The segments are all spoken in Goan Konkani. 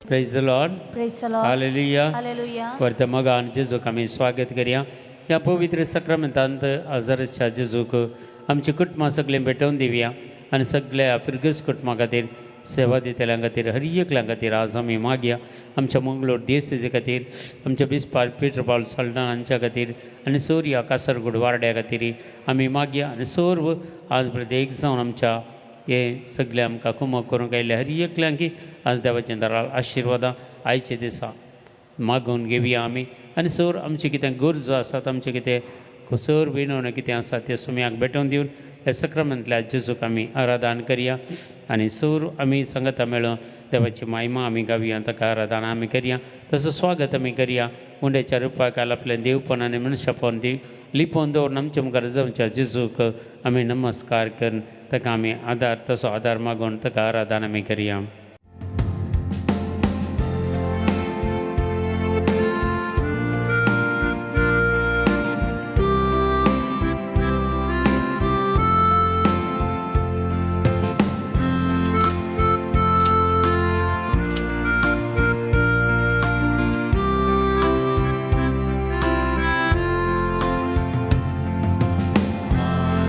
Praise the Lord. Praise the Lord. Hallelujah. Hallelujah. वरत्या मोगान जेजूक आमी स्वागत करया. ह्या पवित्र सक्रमेंतांत हजारच्या जेजूक आमची कुटुंबां सगळीं भेटोवन दिवया आनी सगळ्या फिरगज कुटुंबा खातीर, सेवा दितल्यां खातीर, हर एकल्या खातीर आज आमी मागया. आमच्या मंगलोर देसेचे खातीर, आमच्या बिस्पार पिटर पावल साल्दान हांच्या खातीर आनी सोर्या कासरगोड वार्ड्या खातीर आमी मागया. आनी सर्व आज प्रत्येक जावन आमच्या हे सगळे आमकां कुमक करूंक आयिल्ले हर एकल्यांकी आज देवाचें दराल आशिर्वादां आयचे दिसा मागून घेवया आमी. आनी सर आमचे कितें गरजो आसात, आमचें कितें सर विनवणें कितें आसा तें सुम्याक भेटोवन दिवन ह्या सक्रमेंतल्या जेजूक आमी आराधन करया. आनी सर आमी सांगता मेळोन देवाची मायमा आमी गावया, ताका आराधन आमी करया, तसो स्वागत आमी करया. उंड्याच्या रुपाक आपलें देवपण आनी मनशापण दी लिपोवन दवरून आमच्या मुखार जावच्या जेजूक आमी नमस्कार करून ताका आमी आदार तसो आदार मागून ताका आराधन आमी करया.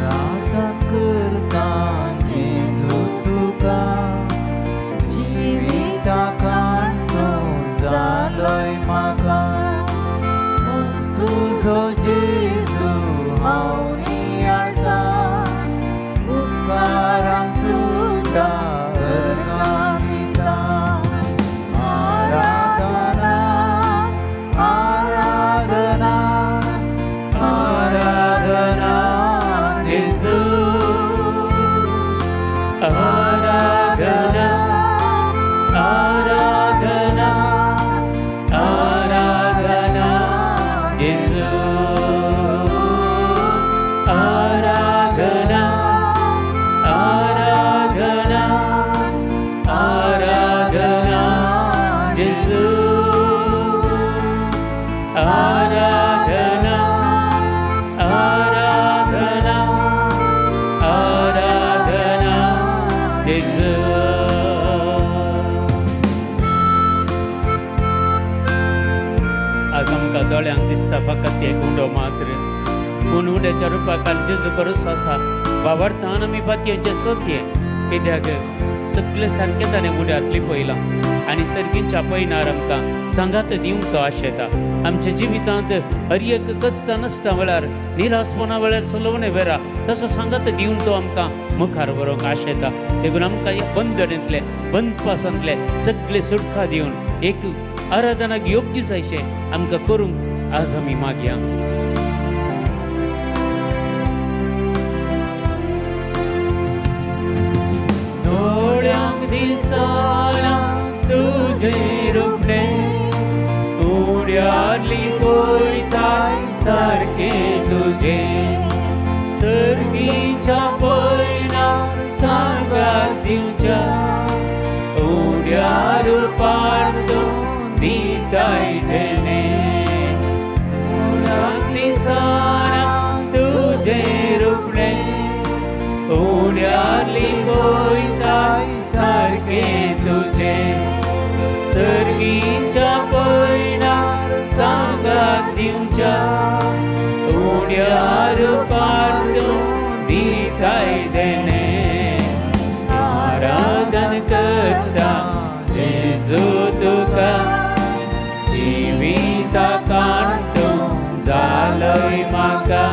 आराधन करता जेजू तुका, जिविता कांटो जालोय म्हाका. तुजो जेजू हांव नियाळटा, उपकारांक तुज्या अर्गां दिता. आराधना, आराधना, आराधना जेजू. आराधना, आराधना, आराधना जेजू. आराधना, आराधना, आराधना जेजू. आराधना, आराधना, आराधना जेजू. आज आमकां दोळ्यांक दिसता फकत एक उंडो मात्र, पूण उंड्याच्या रुपाखाल जेजू करूच आसा. बाबार्थान आमी पातयेंचें सत्य, कित्याक सगळें सारकें ताणें उंड्यांत लिपयलां आनी सर्गीच्या पयनार आमकां सांगात दिवंक तो आशेता. आमच्या जिवितांत हर एक कस्ता नासता वेळार, निरासपणा वेळार, सलोवणे वेळार तसो सांगात दिवन तो आमकां मुखार व्हरूंक आशेता. देखून आमकां एक बंधनांतले, बंदपासांतले सगळे सुटका दिवन एक आराधनाक योग्य जायशें आमकां करूंक आज आमी मागया. दोळ्यांक दिसना तुजें रुपणें, उड्यार लिपयताय सारकें तुजें. सर्गीच्या पयनार सांगात दिवच्या उड्यार पार तूं दिताय देणे. दोळ्यांक दिसना तुजें रुपणें, उड्यार लिपयताय सारकें तुजें. सर्गीच्या पयनार सांगात दिवच्या उड्यार पार तूं दिताय देणे. आराधन करता जेजू तुका, जिविता कांटो जालोय म्हाका.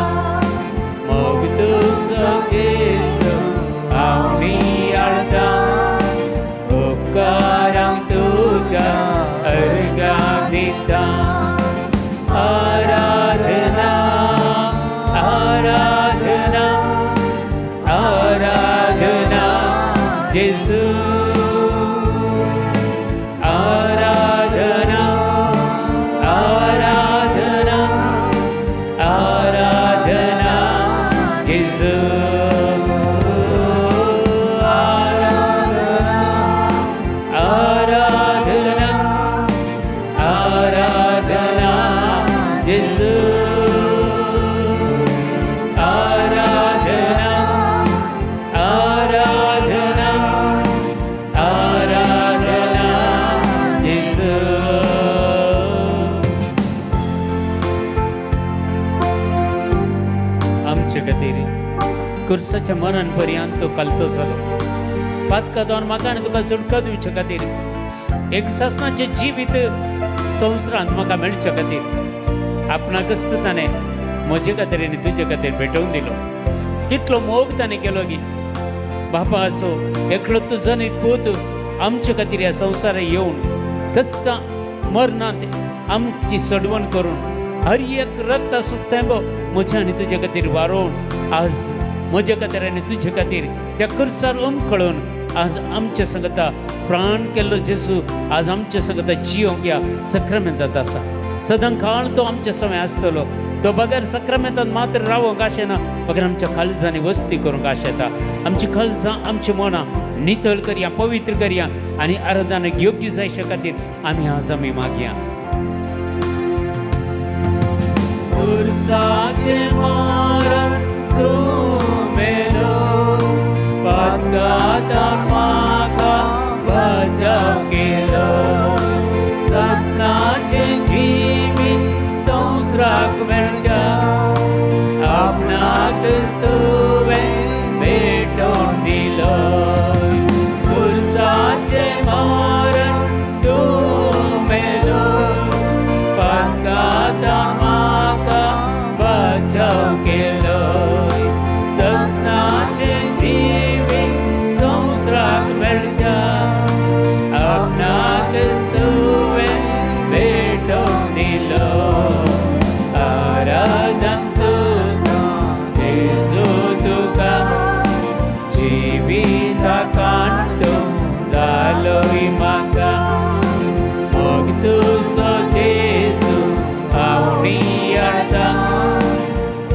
मोग तुजो जेजू हांव नियाळटा, उपकारांक तुज्या अर्गां दिता. आराधना. खातीर कुर्साच्या मरण पर्यंत तो कालतो जालो. पातका दोन म्हाका आनी तुका सुटका दिवचे खातीर, एक सासणाचें जिवीत संवसारांत म्हाका मेळचे खातीर आपणाकच ताणें म्हजे खातीर आनी तुजे खातीर भेटोवन दिलो. कितलो मोग ताणें केलो की बापाचो एकलो तुजो न्ही पूत आमचे खातीर ह्या संवसारात येवन कस्ता मरणांत आमची सडवण करून हर एक रक्त असो थेंबो म्हज्या आनी तुजे खातीर वारोवन आज म्हज्या खातीर आनी तुजे खातीर त्या कुर्सार उमकळून आज आमच्या संगता प्राण केल्लो जेजू आज आमच्या संगता जियोंक ह्या सक्रमेंतात आसा. सदां काळ तो आमच्या समय आसतलो. तो बगर सक्रमेंतात मात्र रावोंक आशेना, बगर आमच्या काळजांनी वस्ती करूंक आशेता. आमची काळजां आमची मनां नितळ करया, पवित्र करया आनी आराधनाक योग्य जायच्या खातीर आमी आज आमी मागया. पुरसाचें मरण तूं मेलो, पातकांत म्हाका बचाव केलो, सासणाचें जिवीत संवसाराक मेळच्या आपणाक तुवें भेटोवन दिलो. पुरसाचें मरण तूं मेलो, पातकांत म्हाका बचाव केलो, ससनाचें जिवीत संवसाराक मेळच्या आपणाक तुवें भेटोवन दिलो. आराधन तुका जेजू, तुका जिविता कांटो जालो म्हाका, मोग तुजो जेजू हांव नियाळता,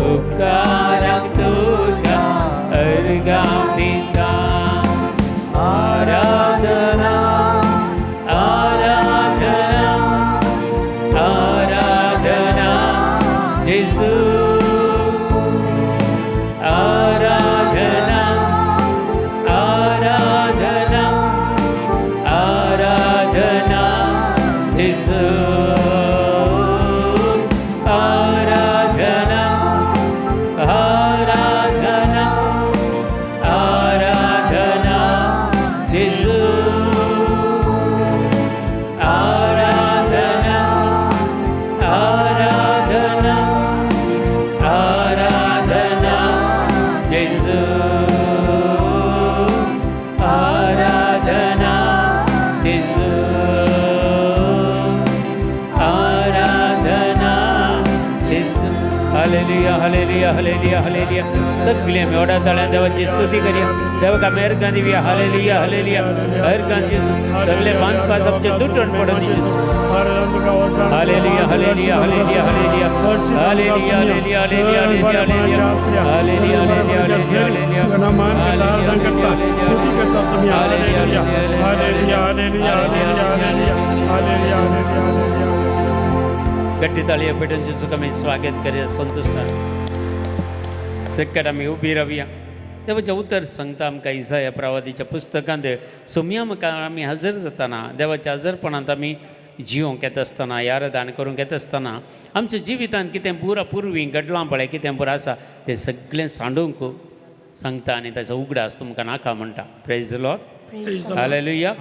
उपकाराक तुज्या अर्गां दिता. आराधना, आराधना, आराधना जेजू, आराधना, आराधना, आराधना जेजू, आराधना, आराधना, आराधना जेजू, आराधना, आराधना, आराधना जेजू, आराधना जेजू, आराधना जेजू. Hallelujah, hallelujah, hallelujah, hallelujah. सगळे आमी व्हडा ताळ्यान देवाची स्तुती करया. देवाक आमी अर्गां दिवया. Hallelujah, hallelujah. अर्गां जेजू. सगळे बांदपास आमचे तुटण पडून जेजू. Hallelujah, hallelujah, hallelujah, hallelujah, hallelujah, hallelujah, hallelujah, hallelujah, hallelujah, hallelujah, hallelujah, hallelujah, hallelujah, hallelujah, hallelujah, hallelujah, hallelujah. गट्टी ताळयो पेटून जेजूक आमी स्वागत करया संतोशान. सकट आमी उबी रावया. देवाचें उतर सांगता आमकां इसाया प्रवादीच्या पुस्तकांत, सोमया मुखार आमी हजर जाताना, देवाच्या हजरपणांत आमी जिवंक येता आसतना, आराधन करूंक येता आसतना, आमच्या जिवितांत कितें पुरा पुर्वी घडलां पळय, कितें पुरो आसा तें सगळें सांडूंक सांगता आनी ताचो उगडास तुमकां नाका म्हणटा. Praise Lord, hallelujah.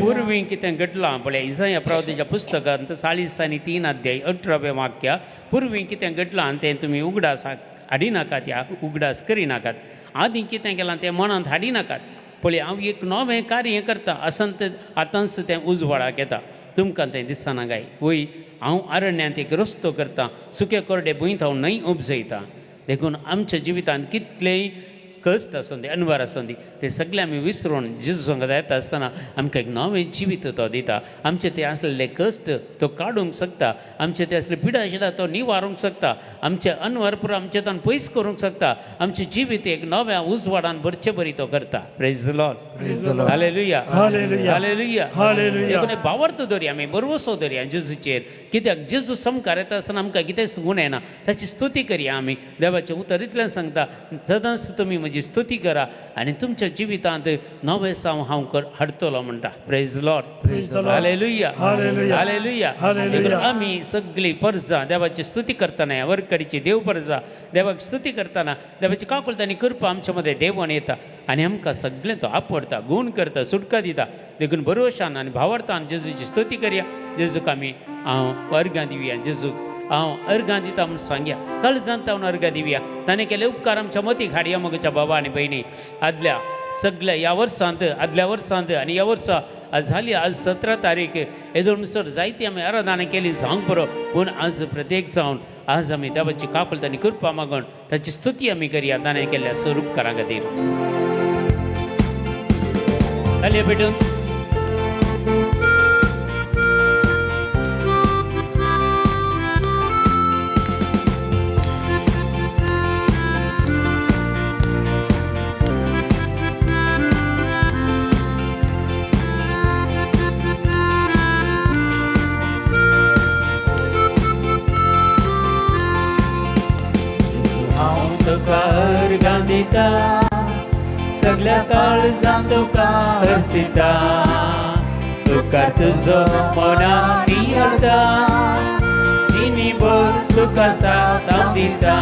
पूर्वी कितें घडलां पळय, इसाया प्रवादीच्या पुस्तकांत 43 अध्याय 18वें वाक्य, पूर्वी कितें घडलां तें तुमी उगडास हाडिनाकात, ह्या उगडास करिनाकात. आदीं कितें केलां तें मनांत हाडिनाकात. पळय, हांव एक नवें कार्य करता आसंत आतांच तें उजवाडाक येता, तुमकां तें दिसना काय? वय, हांव अरण्यांत एक रस्तो करता, सुके कोरडे भुंयत हांव न्हंय उपजयता. देखून आमच्या जिवितांत कितलेय कश्ट आसूं दी, अनवर आसूं दी, ते सगळे आमी विसरून जेजू संगत येता आसतना आमकां एक नवें जिवीत तो दिता. आमचे ते आसलेले कश्ट तो काडूंक शकता, आमचे ते आसले पिडा शिडा तो निवारूंक शकता, आमचे अनवर पुरो आमचे तान पयस करूंक शकता. आमचें जिवीत एक नव्या उजवाडान भरचे बरी तो करता. Praise Lord, hallelujah, hallelujah. Hallelujah, hallelujah. देखून हे भावार्थ दवरया, आमी भरवसो दवरया जेजूचेर. कित्याक जेजू समकार येता आसतना आमकां कितेंच गुण येना. ताची स्तुती करया आमी. देवाचें उतर इतलें सांगता, सदांच तुमी म्हजी म्हजी स्तुती करा आनी तुमच्या जिवितांत नवें साव हांव हाडटलो म्हणटा. Praise Lord. Hallelujah. Hallelujah. देखून आमी सगळी परजा देवाची स्तुती करतना, ह्या वर्कडीची देव परजा देवाक स्तुती करतना देवाची काकुळट आनी कृपा आमच्या मदें देवान येता आनी आमकां सगळें तो आपडता, गूण करता, सुटका दिता. देखून भरोशान आनी भावार्थान जेजूची स्तुती करया. जेजूक आमी हांव अर्गां दिवया, जेजूक हांव अर्गां दिता म्हूण सांगया, काळजांत हांव अर्गां दिवया. ताणें केले उपकार आमच्या मतीक हाडया. म्हज्या बाबा आनी भयणी, आदल्या सगल्या ह्या वर्सांत, आदल्या वर्सांत आनी ह्या वर्सा आज जाली आज 17 तारीख येदोळ म्हणसर जायती आमी आराधना केली जावंक बरो, पूण आज प्रत्येक जावन आज आमी देवाची काकुळट आनी कृपा मागून ताची स्तुती आमी करया ताणें केल्ल्या स्वरूपकारां खातीर. तालयो पेटून. हांव तुका अर्गां दिता, सगल्या काळजान तुका हरसिता, तुका तुजो मना नियळता, जिनी भर तुका साथ हांव दिता.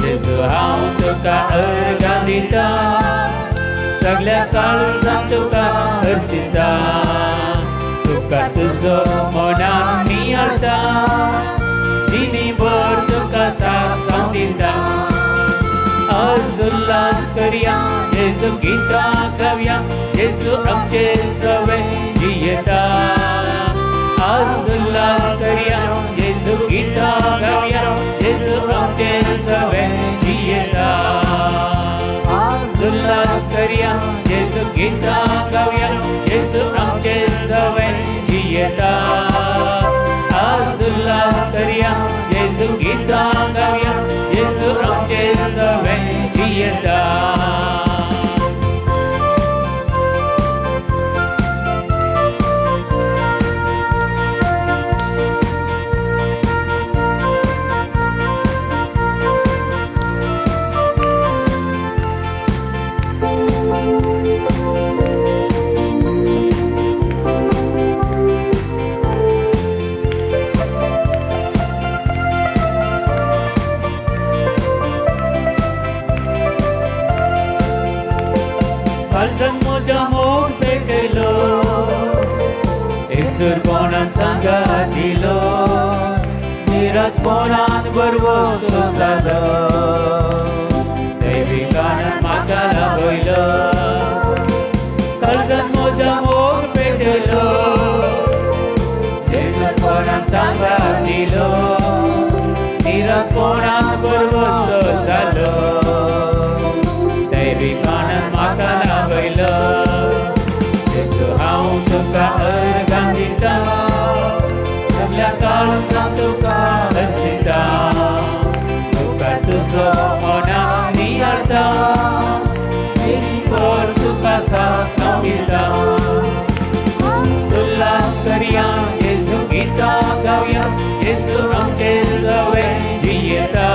जेजू हांव तुका अर्गां दिता, सगल्या काळजान तुका हरसिता, तुका तुजो मना नियळता, जिनी भर तुका साथ हांव दिता. आज उल्हास करया, जेजू गितां गावया, जेजू आमचे सवे जियेता. आज उल्हास करया, जेजू गितां गावया, जेजू आमचे सवे जियेता. आज उल्हास करया, जेजू गितां गावया, जेजू आमचे सवे जियेता. आज उल्हास करया, जेजू गितां गावया, जेजू आमचे सवे जियेता. कालजन म्हज्या मोग पेटयलो, एकसूरपणान सांगात दिलो, निरासपणान भरवसो जालो, दैविकानान म्हाका लाभयलो. कालजन म्हज्या मोग पेटयलो, एकसूरपणान सांगात दिलो, निरासपणान भरवसो जालो, दैविकानान म्हाका लाभयलो. जेजू हांव तुका अर्गां दिता, सगल्या काळजान तुका हरसिता, तुका तुजो मना नियाळता, भर तुका साथ हांव दिता. उल्हास करया, जेजू गितां गावया, जेजू आमचे सवे जियेता.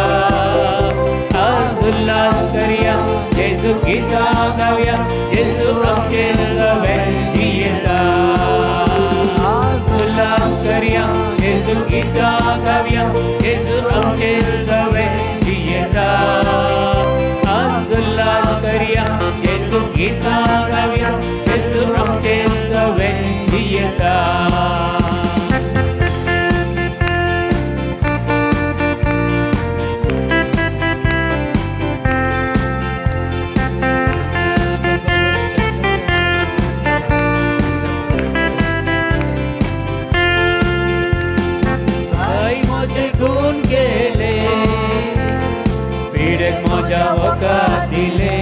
आज उल्हास करया, जेजू गितां गावया, जेजू आमचे सवे जियेता. उल्हास करया, जेजू गितां गावया, जेजू आमचे सवे जियेता. आज उल्हास करया, जेजू गितां गावया, जेजू आमचे सवे जियेता. आई म्हजे गुण गेले, पिडेक म्हज्या वखद दिले,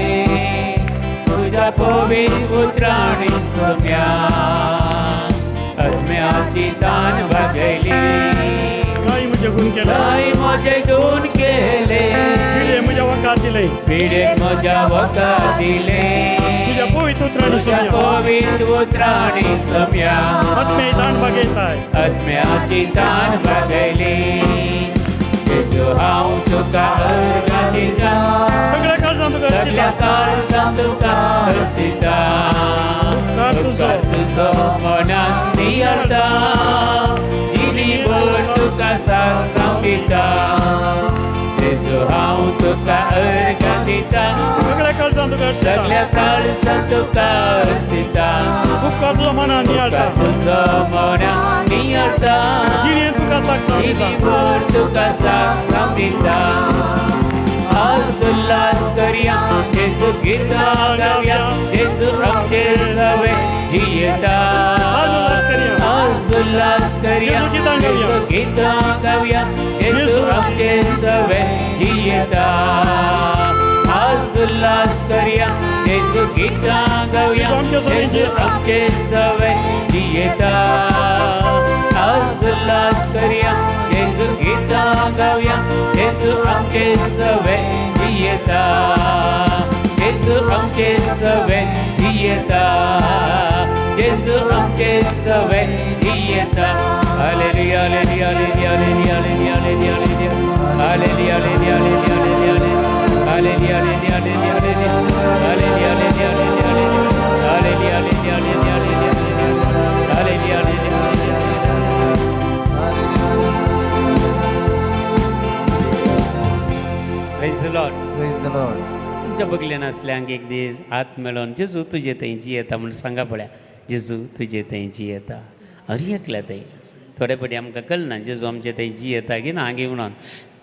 तुज्या पवित्र उतरांनी सोम्या आत्म्याची तान भागयली. काय म्हजे गुण केले, आई म्हजे गुण केले, पिढे म्हज्या वखार दिले, पिडेक म्हज्या वखद दिले, तुज्या पवित्र उतरांनी तुज्या सोम्या पवित्र उतरांनी सोम्या आत्मे ताण भागयताय, आत्म्याची तान भागयली. जेजू हांव तुका अर्गां दिता, सगळ्या काळजांत तुका सगल्या हर्शिता. काळजांत तुका हरसिता. उपकार तुजो. उपकार तुजो मनान नियाळता, जिणीभर तुका साथ हांव दिता. जेजू हांव तुका अर्घां दिता. सगळ्या काळजांत तुका हर्शिता. सगल्या काळजांत तुका हरसिता. उपकार तुजो मनान नियाळता. उपकार तुजो मनान नियाळता, जिणेंत तुका साक्ष हांव दिता. जिणीभर तुका साथ हांव दिता. आज उल्हास करया, जेजू गितां गावया, जेजू आमचे सवे जियेता. आज उल्हास करया. आज उल्हास करया, जेजू गितां गावया. जेजू गितां गावया, जेजू आमचे सवे जियेता. आज उल्हास करया, जेजू गितां गावया, जेजू आमचे सवे जेजू जियेता. आमचे सवे जियेता. आज उल्हास करया, जेजू गितां गावया, जेजू आमचे सवे जियेता. जेजू आमचे सवे जियेता. जेजू आमचे सवे जियेता. Hallelujah, hallelujah, hallelujah, hallelujah, hallelujah, hallelujah, hallelujah, hallelujah, hallelujah, hallelujah, hallelujah, hallelujah, hallelujah, hallelujah, hallelujah, hallelujah, hallelujah, hallelujah. Praise the Lord. Praise the Lord. तुमच्या बगले नासल्यांक एक दीस हात मेळोन जेजू तुजे थंय जियेता म्हूण सांगा पळया. जेजू तुजे थंय जियेता. हर एकल्या थंय थोडे फावटी आमकां कळना जेजू आमचे थंय जियेता की ना गी म्हणून.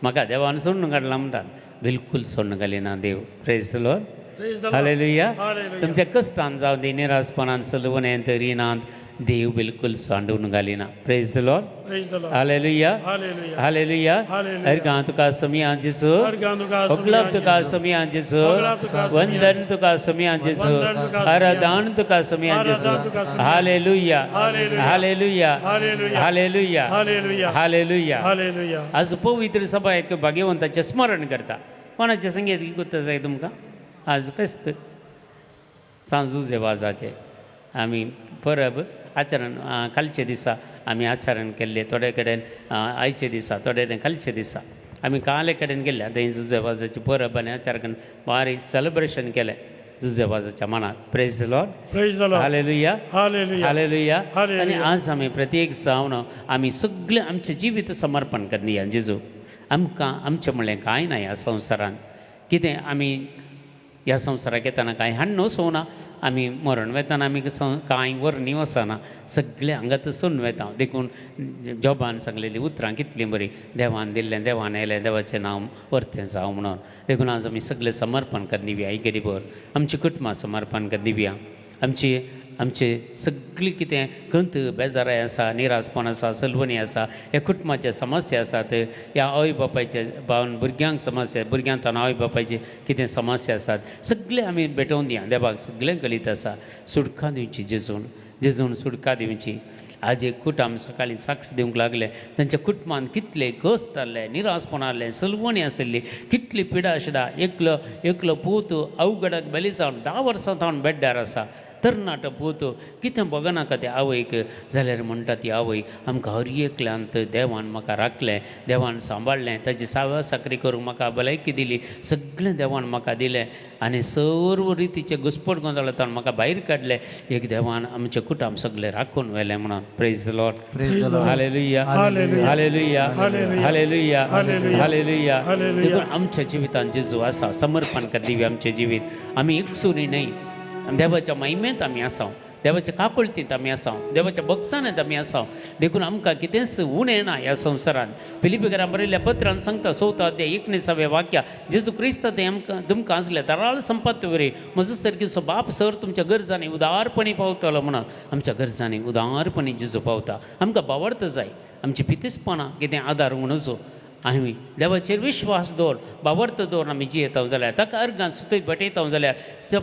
म्हाका देवान सोडून काडला म्हणटात, बिलकूल सोडून घालिना देव. Praise the Lord. Praise the Lord. Hallelujah. Hallelujah. तुमच्या कश्टान जावं दी, निराशपणान, सलवणेंत, रिणांत, देव बिलकूल सांडून घालिना. Praise the Lord. Praise the Lord. Hallelujah. Hallelujah. Hallelujah. Hallelujah. अर्घां तुका समिया जेजू. अर्घां तुका होगलाप समिया तुका जेजू. समिया जेजू. होगलाप तुका समिया वंदन तुका समिया जेजू. वंदन तुका समिया. आराधन तुका समिया जेजू. आराधन तुका समिया. Hallelujah. Hallelujah. Hallelujah. Hallelujah. Hallelujah. Hallelujah. Hallelujah. Hallelujah. आज पवित्र सभा एक भाग्यवंताचें स्मरण करता. कोणाचें संगीत गुत्त जाय तुमकां? आज फेस्त सांजुजे वाजाचें आमी परब आचरण कालचे दिसा आमी आचरण केल्लें. थोडे कडेन आयचे दिसा, थोडे कडेन कालचे दिसा. आमी काले कडेन गेल्ले थंय जुजे वाजाची परब आनी आचरण बारीक सेलिब्रेशन केलें जुजे वाजाच्या मनात. Praise the Lord. Praise the Lord. Hallelujah. Hallelujah. Hallelujah. Hallelujah. आनी आज आमी प्रत्येक जावन आमी सगळें आमचें जिवीत समर्पण करया जेजू. आमकां आमचें म्हणलें कांय ना ह्या संवसारांत. कितें आमी ह्या संवसाराक येतना कांय हाडून वचूना, आमी मरण वेतना आमी कांय व्हरनी वचना, सगळें हांगात सोडून वेता. देखून जॉबान सांगलेलीं उतरां कितलीं बरीं, देवान दिल्लें देवान येयलें, देवाचें नांव वर्तें जावं म्हणून. देखून आज आमी सगळें समर्पण कर दिवया गरीबर, आमची कुटुंबां समर्पण कर दिवया. आमची आमचे सगळी कितें खंत बेजाराय आसा, निराशपण आसा, सलवणी आसा, ह्या कुटुंबाचे समस्या आसात, ह्या आवय बापायचे बावन भुरग्यांक समस्या, भुरग्यांक आवय बापायचे कितें समस्या आसात, सगळें आमी भेटोवन दिया देवाक. सगळें कलीत आसा. सुटका दिवची जेजून, जेजून सुटका दिवची. आज एक कुटुंब सकाळीं साक्ष दिवंक लागले, तांच्या कुटुंबान कितले कश्ट जाल्ले, निराशपण आसलें, सलवणी आशिल्ली, कितली पिडा आशिल्ला. एकलो एकलो पूत अवघडाक बेली जावन 10 वर्सां जावन बेड्ड्यार आसा. तरणाटो पूत कितें बगनाका ते आवयक जाल्यार म्हणटा ती आवय, आमकां हर एकल्यांत देवान म्हाका राखलें, देवान सांबाळ्ळें, ताजी सावा साकरी करूंक म्हाका भलायकी दिली, सगळें देवान म्हाका दिलें आनी सर्व रितीचे घुस्पट गोंदळांतल्यान म्हाका भायर काडलें. एक देवान आमचें कुटुंब सगळें राखून व्हेलें म्हणून. Praise the Lord. Praise the Lord. Hallelujah. Hallelujah. Hallelujah. Hallelujah. Hallelujah. Hallelujah. Hallelujah. Hallelujah. देखून आमच्या जिवितांत जेजू आसा. समर्पण कर दिवया आमचें जिवीत. आमी एकसुरी न्हय, देवाच्या महिमेंत आमी आसा, देवाच्या काकुळतींत आमी आसा, देवाच्या बक्षांत आमी आसा. देखून आमकां कितेंच उणें ना ह्या संवसारांत. फिलिपीकरां बरयल्ल्या पत्रान सांगता 4 अध्याय 19व्या वाक्या, जेजू क्रिस्त ते आमकां तुमकां आसले तराळ संपत्ती वरी म्हजो सारकीचो बाप सर तुमच्या गरजांनी उदारपणी पावतलो म्हणून. आमच्या गरजांनी उदारपणी जेजू पावता. आमकां बावडत जाय, आमची पितेसपणां कितें आदार म्हणूचो. आमी देवाचेर विश्वास दवर, बावर्त दवर आमी जियेता जाल्यार, ताका अर्गान सुतय भेटयता जाल्यार,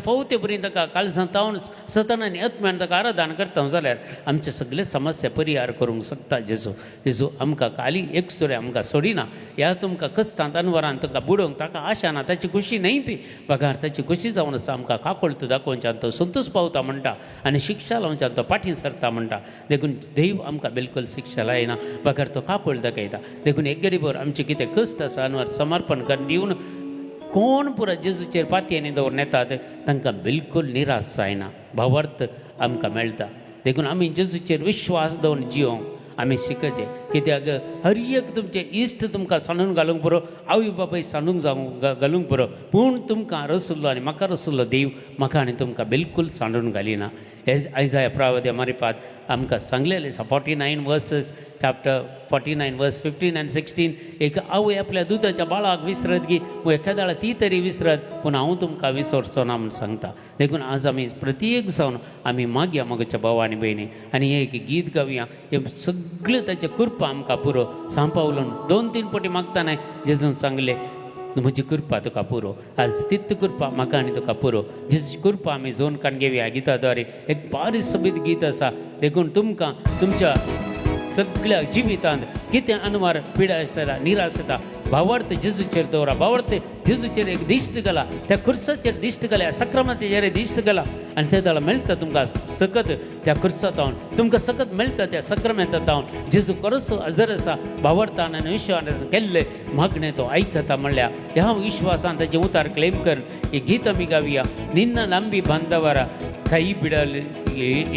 फवते बरी ताका काळजांत तावन सतन आनी आत्म्यान ताका आराधन करता जाल्यार आमचे सगळे समस्या परिहार करूंक शकता जेजू. जेजू आमकां खाली एकसुरे आमकां सोडिना. ह्या तुमकां कस्तांत अनवरान तुमकां बुडोवंक ताका आशा ना, ताची खुशी न्हय ती, बगार ताची खुशी जावन आसा आमकां काकुळट दाखोवच्यान तो संतोश पावता म्हणटा आनी शिक्षा लावच्यान तो फाटीं सरता म्हणटा. देखून देव आमकां बिलकूल शिक्षा लायना, बगार तो काकुळट दाखयता. देखून एक गरीबर आमचें कितें कश्ट आसा अनवर समर्पण कर दिवन कोण पुरा जेजूचेर पातयेनी दवरून येतात तांकां बिलकूल निराश जायना, भावार्थ आमकां मेळटा. देखून आमी जेजूचेर विश्वास दवरून जियोंक आमी शिकचें. कित्याक हर एक तुमचे इश्ट तुमकां सांडून घालूंक पुरो, आवय बापाय सांडून जावंक घालूंक पुरो, पूण तुमकां रसुल्लो आनी म्हाका रसुल्लो देव म्हाका आनी तुमकां बिलकूल सांडून घालिना. आयजाया प्रावद्या मारिफात आमकां सांगलेलें आसा 49 verses, chapter 49 verse 15 and 16. एक आवय आपल्या दुदाच्या बाळाक विसरत गी, एखाद्या ती तरी विसरत, पूण हांव तुमकां विसरचो ना म्हूण सांगता. देखून आज आमी प्रत्येक जावन आमी मागया मगच्या भाव आनी भयणी आनी एक गीत गावया. हे सगळें ताचें कृपा आमकां पुरो. सांपावलून 2-3 पटी मागतना जेजून सांगलें म्हजी कृपा तुका पुरो. आज तित कृपा म्हाका आनी तुका पुरो. जेजूची कृपा आमी जोन काण घेवया गिता द्वारे. एक बारीक सोबीत गीत आसा. देखून तुमकां तुमच्या सगळ्या जिवितांत कितें अनवार पिडा आसता, निराश येता, भावार्थ जेजूचेर दवरा. भावार्थ जेजूचेर एक दिश्ट घाला, त्या खुर्साचेर दिश्ट घाल्या, सक्रमाचेर दिश्ट घाला आनी ते जाल्यार मेळटा तुमकां सकत. त्या खुर्सा तावन तुमकां सकत मेळटा, त्या सक्रमेंता तावन. जेजू खरोच हजर आसा. भावार्थान आनी विश्वासान केल्ले मागणें तो आयकता म्हणल्यार ह्या विश्वासान ताचें उतार क्लेम कर हे गीत आमी गावया. ನಿನ್ನ ನಂಬಿ ಬಂದವರ ಕೈ ಬಿಡಲು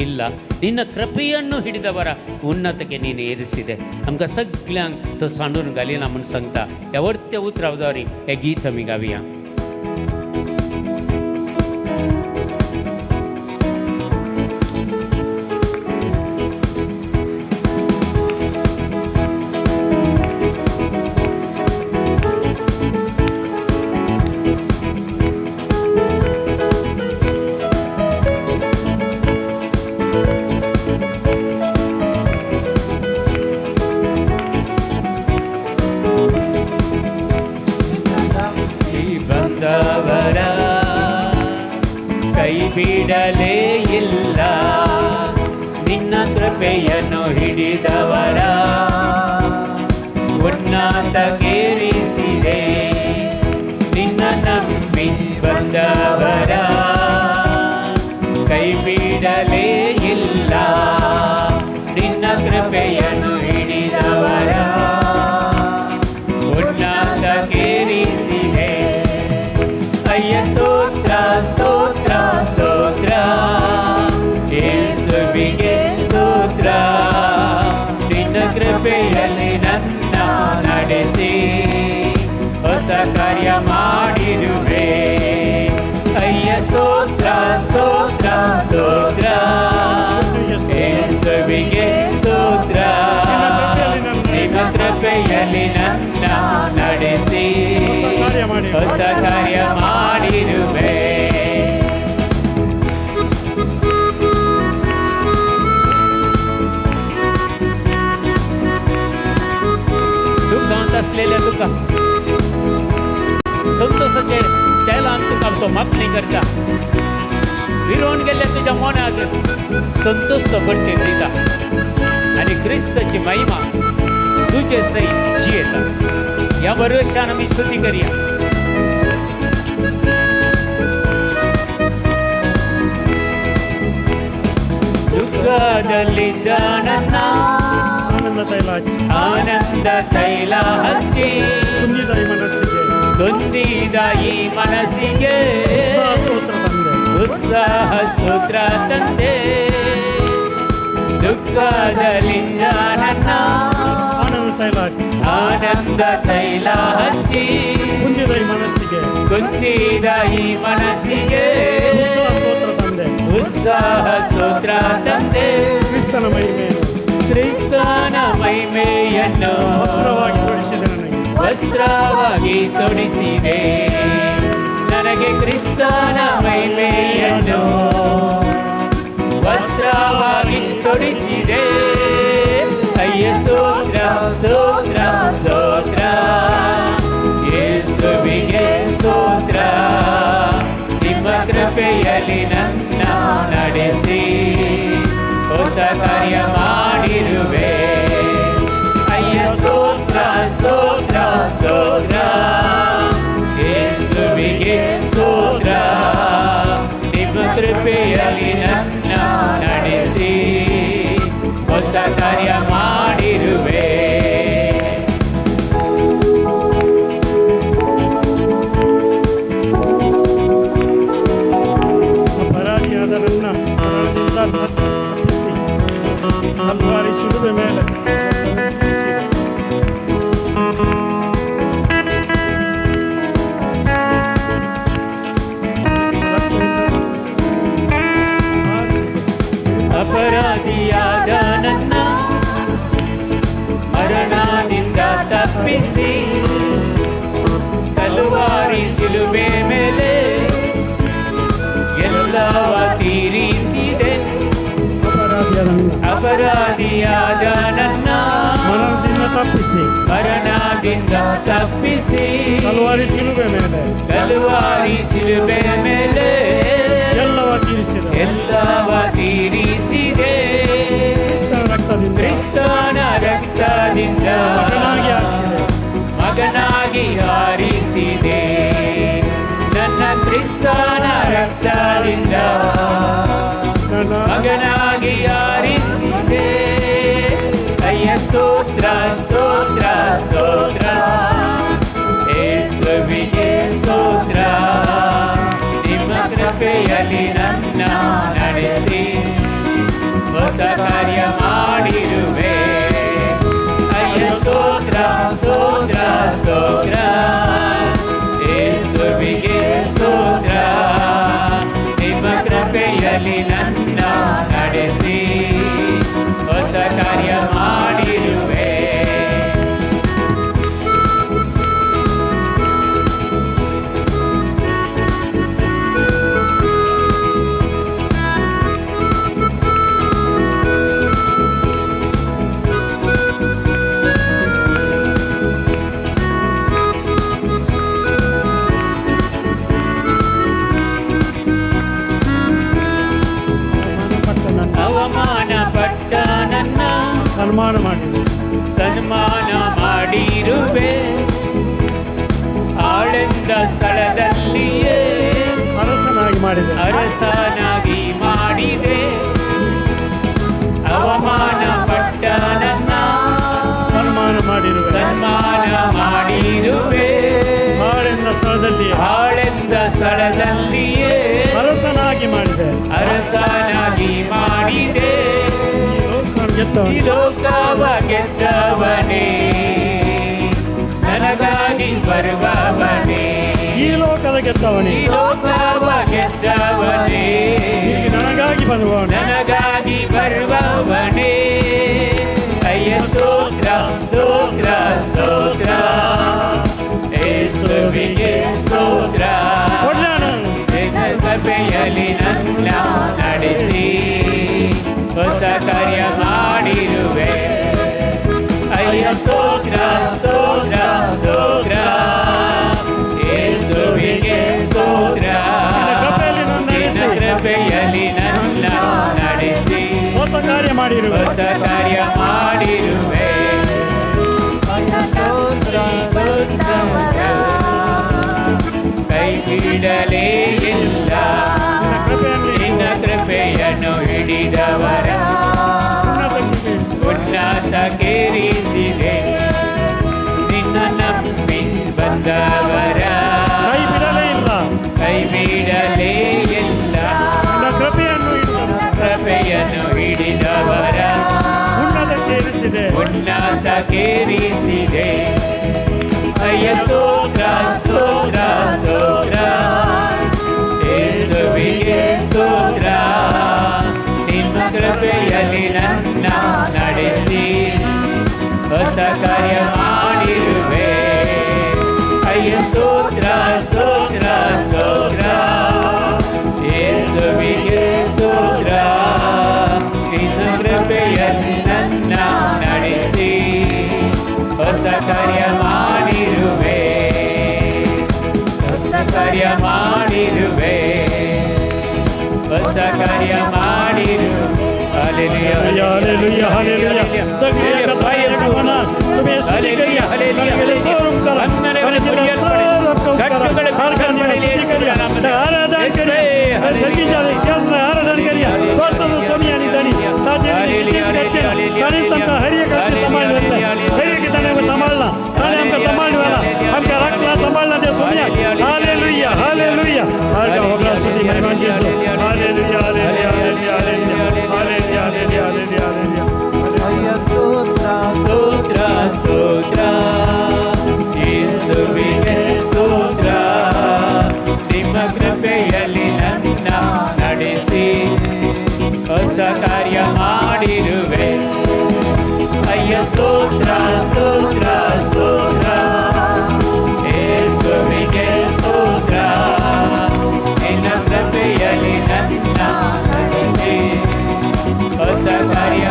ಇಲ್ಲ, ನಿನ್ನ ಕೃಪೆಯನ್ನು ಹಿಡಿದವರ ಉನ್ನತಕ್ಕೆ ನೀನು ಏರಿಸಿದೆ. आमकां सगळ्यांक तो सांडून घालिना म्हूण सांगता. ह्या वर्त्या उतरावदारी हे गीत आमी गावया. ಬಂದವರ ಕೈ ಬಿಡಲೇ ಇಲ್ಲ, ನಿನ್ನ ಕೃಪೆಯನ್ನು ಹಿಡಿದವರ ಉನ್ನತಕ್ಕೇರಿಸಿದೆ. ನಿನ್ನ ನಂಬಿ ಬಂದವರ ಕೈ ಬಿಡಲೇ ಇಲ್ಲ, ನಿನ್ನ ಕೃಪೆಯನ್ನು ಹಿಡಿದವರ ಉನ್ನತಕ್ಕೇರಿಸಿದೆ. ಅಯ್ಯ ಸ್ತೋತ್ರ ಸ್ತೋತ್ರ ಸ್ತೋತ್ರ, ಯೇಸುವಿಗೆ ಸ್ತೋತ್ರ. ನಿನ್ನ ಕೃಪೆಯಲ್ಲಿ ನನ್ನ ನಡೆಸಿ ಹೊಸ ಕಾರ್ಯ ಮಾಡಿರುವೆ. ಅಯ್ಯ ಸ್ತೋತ್ರ ಸ್ತೋತ್ರ ಸ್ತೋತ್ರ, ಯೇಸುವಿಗೆ ಸ್ತೋತ್ರ. ನಿಮ್ಮ ಕೃಪೆಯಲ್ಲಿ ನನ್ನ ನಡೆಸಿ ಹೊಸ ಕಾರ್ಯ ಮಾಡಿರುವೆ. दुःखांत असलेल्या तुका संतोषाचेर तेलान तुका तो मागणी करता. विरोवन गेल्ल्या तुज्या मनाक संतोष तो बडटे दिता आनी क्रिस्ताची महिमा तुजे सयत जियेता. ह्या भरवशान आमी स्तुती करया. ದುಃಖದಲ್ಲಿದ್ದ ನನ್ನ ಆನಂದ ತೈಲ ಹಚ್ಚಿ, ಆನಂದ ತೈಲ ಹಚ್ಚಿ, ತುಂಬಿದ ಈ ಮನಸ್ಸಿಗೆ ಕುಂದಿದ ಈ ಮನಸ್ಸಿಗೆ ಉತ್ಸಾಹ ಸ್ತೋತ್ರ ತಂದೆ. ಉತ್ಸಾಹ ಸ್ತೋತ್ರ ತಂದೆ. ದುಃಖದಲ್ಲಿದ್ದ ನನ್ನ ಆನಂದ ತೈಲ ಹಚ್ಚಿ, ಆನಂದ ತೈಲ ಹಚ್ಚಿ, ಕುಂದಿದ ಈ ಮನಸ್ಸಿಗೆ ಕುಂದಿದ ಈ ಮನಸ್ಸಿಗೆ ಉತ್ಸಾಹ ಸ್ತೋತ್ರ ತಂದೆ. ಉತ್ಸಾಹ ಸ್ತೋತ್ರ ತಂದೆ. ಕ್ರಿಸ್ತನ ಮಹಿಮೆಯನ್ನು ಕ್ರಿಸ್ತನ ಮಹಿಮೆಯನ್ನು ವಸ್ತ್ರವಾಗಿ ತೊಡಿಸಿದೆ ನನಗೆ. ವಸ್ತ್ರವಾಗಿ ತೊಡಿಸಿದೆ ನನಗೆ. ಕ್ರಿಸ್ತನ ಮಹಿಮೆಯನ್ನು ವಸ್ತ್ರವಾಗಿ ತೊಡಿಸಿದೆ. ಅಯ್ಯ ಸ್ತೋತ್ರ ಸ್ತೋತ್ರ ಸ್ತೋತ್ರ, ಯೇಸುವಿಗೆ ಸ್ತೋತ್ರ. ನಿಮ್ಮ ಕೃಪೆಯಲ್ಲಿ ನನ್ನ ನಡೆಸಿ ಹೊಸ ಕಾರ್ಯ ಮಾಡಿರುವೆ. ಅಯ್ಯ ಸ್ತೋತ್ರ ಸ್ತೋತ್ರ ಸ್ತೋತ್ರ, ಯೇಸುವಿಗೆ ಸ್ತೋತ್ರ. ನಿಮ್ಮ ಕೃಪೆಯಲ್ಲಿ ನನ್ನ ನಡೆಸಿ ಹೊಸ ಕಾರ್ಯ ಮಾಡಿರುವೆ. ಅಪರಾಧಿಯಾದ ನನ್ನ ಮರಣದಿಂದ ತಪ್ಪಿಸಿ ಮರಣದಿಂದ ತಪ್ಪಿಸಿ ಕಲ್ವಾರಿ ಶಿಲುಬೆ ಮೇಲೆ ಕಲ್ವಾರಿ ಶಿಲುಬೆ ಮೇಲೆ ಎಲ್ಲವ ತೀರಿಸಿದ ಎಲ್ಲವ ತೀರಿಸಿದೆ. ಕ್ರಿಸ್ತನ ರಕ್ತದಿಂದ ಕ್ರಿಸ್ತನ ರಕ್ತದಿಂದ ಮಗನಾಗಿ ಹಾರಿಸಿದೆ. ಮಗನಾಗಿ ಹಾರಿಸಿದೆ. ನನ್ನ ಕ್ರಿಸ್ತನ ರಕ್ತದಿಂದ ನನ್ನ ಮಗನಾಗಿ ಹಾರಿಸಿದೆ. ಅಯ್ಯ ಸ್ತೋತ್ರ ಸ್ತೋತ್ರ ಸ್ತೋತ್ರ, ಯೇಸುವಿಗೆ ಸ್ತೋತ್ರ. ನಿಮ್ಮ ಕೃಪೆಯಲ್ಲಿ ನನ್ನ ನಡೆಸಿ ಹೊಸ ಕಾರ್ಯ ಮಾಡಿರುವೆ. ಅಯ್ಯ ಸ್ತೋತ್ರ ಸ್ತೋತ್ರ ಸ್ತೋತ್ರ, ಯೇಸುವಿಗೆ ಸ್ತೋತ್ರ. ನಿಮ್ಮ ಕೃಪೆಯಲ್ಲಿ ನನ್ನ ನಡೆಸಿ ಹೊಸ ಕಾರ್ಯ ಮಾಡಿರುವೆ. ಪಟ್ಟ ನನ್ನ ಅವಮಾನ ಪಟ್ಟ ನನ್ನ ಸನ್ಮಾನ ಮಾಡಿದೆ. ಸನ್ಮಾನ ಮಾಡಿರುವೆ. ಆಳೆಂದ ಸ್ಥಳದಲ್ಲಿಯೇ ಅರಸನಾಗಿ ಮಾಡಿದೆ. ಅರಸನಾಗಿ ಮಾಡಿದೆ. ಅವಮಾನ ಪಟ್ಟ ನನ್ನ ಸನ್ಮಾನ ಮಾಡಿರುವೆ. ಸನ್ಮಾನ ಮಾಡಿರುವೆ. ಹಾಳೆಂದ ಸ್ಥಳದಲ್ಲಿ ಹಾಳೆಂದ ಸ್ಥಳದಲ್ಲಿಯೇ ಅರಸನಾಗಿ ಮಾಡಿದೆ. ಅರಸನಾಗಿ ಮಾಡಿದೆ. ಈ ಲೋಕವನ್ನು ಗೆದ್ದವನು. ಈ ಲೋಕವ ಗೆದ್ದವನೇ, ನನಗಾಗಿ ಬರುವವನೇ. ಈ ಲೋಕದ ಗೆದ್ದವನೇ. ಈ ಲೋಕವ ಗೆದ್ದವನೇ, ಈಗ ನನಗಾಗಿ ಬರುವವನೇ. ನನಗಾಗಿ ಬರುವವನೇ. ಅಯ್ಯ ಸ್ತೋತ್ರ ಸ್ತೋತ್ರ ಸ್ತೋತ್ರ, ಯೇಸುವಿಗೆ ಸ್ತೋತ್ರ. ಕೊಡ್ಲಾಣ. ನಿನ್ನ ಸಭೆಯಲ್ಲಿ ನನ್ನ ನಡೆಸಿ ಹೊಸ ಕಾರ್ಯ ಮಾಡಿರುವೆ. ಅಯ್ಯ ಸ್ತೋತ್ರ ಸ್ತೋತ್ರ ಸ್ತೋತ್ರ, ಯೇಸುವಿಗೆ ಸ್ತೋತ್ರ. ನಿನ್ನ ಕೃಪೆಯಲ್ಲಿ ನನ್ನ ನಿನ್ನ ನಡೆಸಿ ಕೃಪೆಯಲ್ಲಿ ನನ್ನ ನಡೆಸಿ ಹೊಸ ಕಾರ್ಯ ಮಾಡಿರುವೆ. ಹೊಸ ಕಾರ್ಯ ಮಾಡಿರುವೆ. ಕೈ ಬಿಡಲೇ ಇಲ್ಲ. ನಿನ್ನ ಕೃಪೆಯಲ್ಲಿ ನಿನ್ನ ಕೃಪೆಯನ್ನು ಹಿಡಿದವರ ಉನ್ನತಕ್ಕೆ ಇಳಿಸು. ಉನ್ನತಕ್ಕೇರಿಸಿದೆ. ನಿನ್ನ ನಂಬಿ ಬಂದವರ ಕೈ ಬಿಡಲೇ ಇಲ್ಲ. ಕೈ ಬಿಡಲೇ ಇಲ್ಲ. ನಿನ್ನ ಕೃಪೆಯನ್ನು ಹಿಡಿದವರು. ಕೃಪೆಯನ್ನು ಹಿಡಿದವರ ಉನ್ನತಕ್ಕೆ ಇಳಿಸಿದೆ. ಉನ್ನತಕ್ಕೇರಿಸಿದೆ. ಅಯ್ಯ ಸ್ತೋತ್ರ ಸ್ತೋತ್ರ ಸ್ತೋತ್ರ, ಯೇಸುವಿಗೆ ಸ್ತೋತ್ರ. ನಿಮ್ಮ ಕೃಪೆಯಲ್ಲಿ ನನ್ನ ನಡೆಸಿ ಹೊಸ ಕಾರ್ಯ ಮಾಡಿರುವೆ. ಅಯ್ಯ ಸ್ತೋತ್ರ ಸ್ತೋತ್ರ ಸ್ತೋತ್ರ, ಯೇಸುವಿಗೆ ಸ್ತೋತ್ರ. ನಿನ್ನ ಕೃಪೆಯಲ್ಲಿ ನನ್ನ ನಡೆಸಿ ಹೊಸ ಕಾರ್ಯ ಮಾಡಿರುವೆ. ಹೊಸ ಕಾರ್ಯ ಮಾಡಿರುವೆ. ಹೊಸ ಕಾರ್ಯ ಮಾಡಿರುವೆ. Hallelujah, hallelujah, hallelujah. ಸಗಲಿಯ ಕಥೆಯ ಗಮನ, ಸುಮೆ ಸ್ತುತಿಕರಿಯ, ಕಣಗೆಲೆ ಸೋರುಂಕರ, ಕಣಗೆಲೆ ಸೋರುಂಕರ, ಕಾರ್ಖಾನೆಯ ಸ್ತುತಿಕರಿಯ, ಆರಾಧನೆ ಕರಿಯ, ಸಂಗೀತದ ಶಾಸ್ತ್ರ ಆರಾಧನೆ ಕರಿಯ, ವಾಸ್ತವ ಸ್ವಾಮಿಯ ನಿಧನಿ, ತಾಜೆ ಕಣಿಸಂತ ಹರಿಯ ಕೃತಿ ಸಂಭಾಳಲ್ಲ, ಹರಿಯ ತನೆ ಸಂಭಾಳಲ್ಲ, ತಾನೆ ಅಮ್ಕ ಸಂಭಾಳುವಲ್ಲ, ಅಮ್ಕ ರಕ್ತ ಸಂಭಾಳಲ್ಲ they ಸ್ವಾಮಿಯ. Hallelujah, hallelujah. ಹಾಗ ಹೋಗ್ಲ ಸ್ತುತಿ Mahima Jesu. Hallelujah, hallelujah, hallelujah, hallelujah, hallelujah, hallelujah, hallelujah. ಸ್ತೋತ್ರ ಸ್ತೋತ್ರ, ಯೇಸುವಿಗೆ ಸ್ತೋತ್ರ. ನಿಮ್ಮ ಕೃಪೆಯಲ್ಲಿ ನನ್ನ ನಡೆಸಿ ಹೊಸ ಕಾರ್ಯ ಮಾಡಿರುವೆ. ಅಯ್ಯ ಸ್ತೋತ್ರ ಸ್ತೋತ್ರ ಸ್ತೋತ್ರ, ಯೇಸುವಿಗೆ ಸ್ತೋತ್ರ. ನಿನ್ನ ಕೃಪೆಯಲ್ಲಿ ನನ್ನ ನಡೆಸಿ ಹೊಸ ಕಾರ್ಯ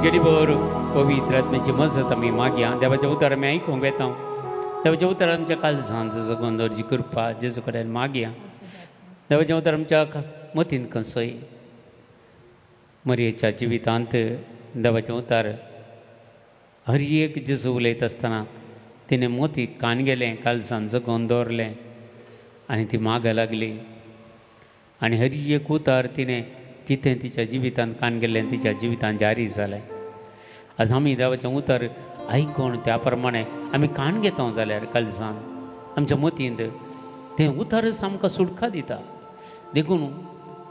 घडीभर पवित्र आत्म्याची मजत आमी मागया. देवाचें उतर आमी आयकूंक वेता. देवाचें उतर आमच्या काळजांत जगोवन दवरची कृपा जेजू कडेन मागया. देवाचें उतर आमच्या मतींत कसय मरयेच्या जिवितांत देवाचें उतर हर एक जेजू उलयत आसतना तिणें मोतीक कान गेलें, काळजान जगोवन दवरलें आनी ती मागं लागली. आनी हर एक उतर तिणें कितें तिच्या जिवितांत कान गेल्लें तिच्या जिवितांत जारी जालें. आज आमी देवाचें उतर आयकून त्या प्रमाणे आमी कान घेता जाल्यार काळजान आमच्या मतींत तें उतरच आमकां सुटका दिता. देखून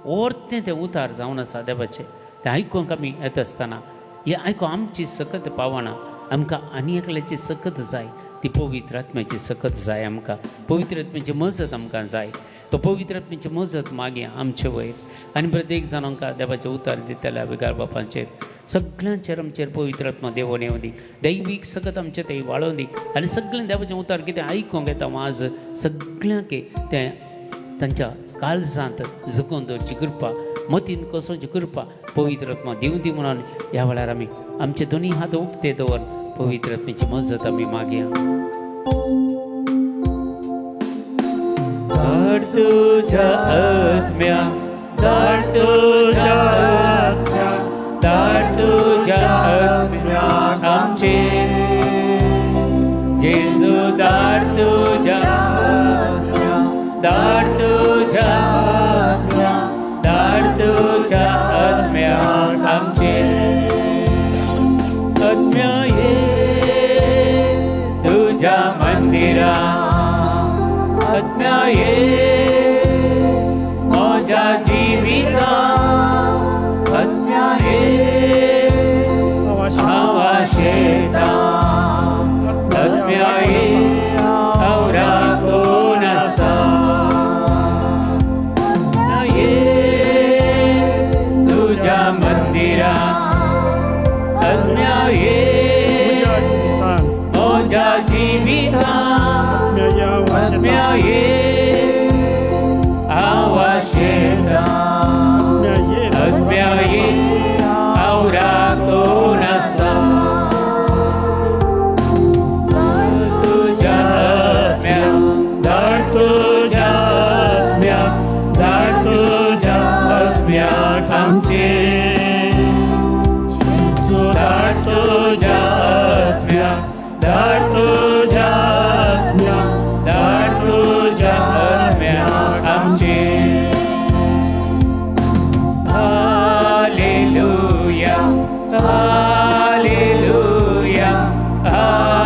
ओर्तें तें उतार जावन आसा देवाचें तें आयकूंक आमी येता आसतना हें आयकूंक आमची सकत पावना. आमकां आनी एकल्याची सकत जाय, ती पवित्र आत्म्याची सकत जाय. आमकां पवित्र आत्म्याची मजत आमकां जाय. तो पवित्र आत्म्याची मजत मागया आमचे वयर आनी प्रत्येक जाण आमकां देवाचें उतार दितल्या विगार बापांचेर सगळ्यांचेर आमचेर पवित्र आत्मा देवोन येवं दी. दैवीक सकत आमचें तें वाळोवन दी आनी सगळें देवाचें उतार कितें आयकूंक येता आज सगळ्यांक तें तांच्या काळजांत जगोवन दवरची कृपा, मतींत कसोवची कृपा पवित्र आत्मा दिवं दी म्हणून ह्या वेळार आमी आमचे दोनी हात उक्ते दवर पवित्र आत्म्याची मजत आमी मागया. धाड तुझ्या आत्म्या, धाड तुझ्या आत्म्या, धाड तुझ्या आत्म्या आमचे जेजू. धाड तुझ्या आत्म्या, धाड तुझ्या आत्म्या, धाड तुझ्या आत्म्या आमचे. आत्म्या ये तुझ्या मंदिरा, आत्म्या ये म्हज्या जिविता, आत्म्या ये आवाशेता, आत्म्या ये हांव राखून आसा. ये तुझ्या मंदिरा, आत्म्या ये म्हज्या जिविता, आत्म्या ये आवाशेता, आत्म्या ये हांव राखून आसा. तुझ्या आत्म्या, धाड तुझ्या आत्म्या, धाड तुझ्या आत्म्या आमचे. धाड तुझ्या आत्म्या, धाड तुझ्या आत्म्या, धाड तुझ्या आत्म्या आमचे. Hallelujah, hallelujah, hallelujah.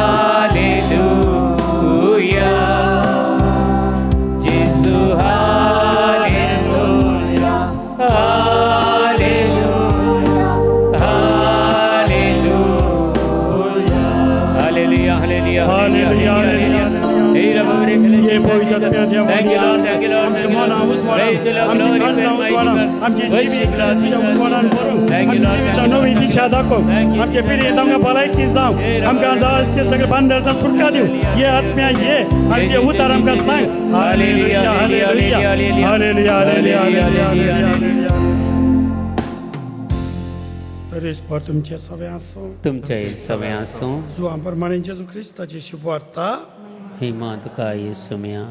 जेजू hallelujah, hallelujah, hallelujah, hallelujah, hallelujah, hallelujah, hallelujah. ये पवित्र आत्म्या देवा, Thank you, Lord. Thank you, Lord. आमच्या मनां उजवाडान, आमची काळजां उजवाडान, आमची जिवीत तुज्या उजवाडान भरून, आमच्या जिविताक नवी दिशा दाखोव. आमचे पिढयेत आमकां भलायकी जावं, आमकां जाय आसचे सगळे बांदळता सुटका दिवं. ये आत्म्या ये आनी ते उतार आमकां सांग. Hallelujah, hallelujah, hallelujah, hallelujah, hallelujah, hallelujah. सर्वेस्पर तुमचे सगळे आसूं. तुमचे सगळे आसूं. जुवां प्रमाणे जेजू क्रिस्ताची शुभवार्ता. महिमा तुका येसुम्या.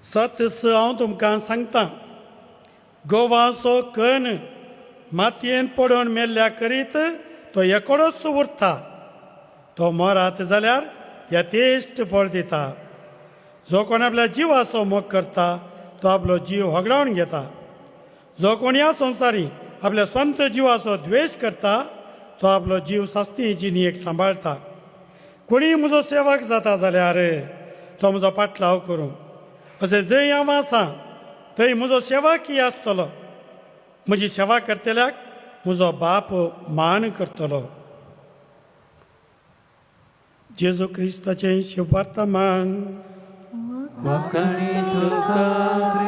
सत हांव तुमकां सांगता, गोवाचो कण मातयेन पडून मेल्ल्या करीत तो एकोडोच उरता. तो मरात जाल्यार यथेश्ट फळ दिता. जो कोण आपल्या जिवाचो मोग करता तो आपलो जीव होगडावन घेता. जो कोण ह्या संवसारी आपल्या संत जिवाचो द्वेश करता तो आपलो जीव सास्ती जिणेक सांबाळता. कोणीय म्हजो सेवक जाता जाल्यार तो म्हजो पाटलाव करूं. अशें जंय हांव आसा थंय म्हजो सेवकय आसतलो. म्हजी सेवा करतल्याक म्हजो बाप मान करतलो. जेजू क्रिस्ताचें शुभवर्तमान. वाखाणी तुका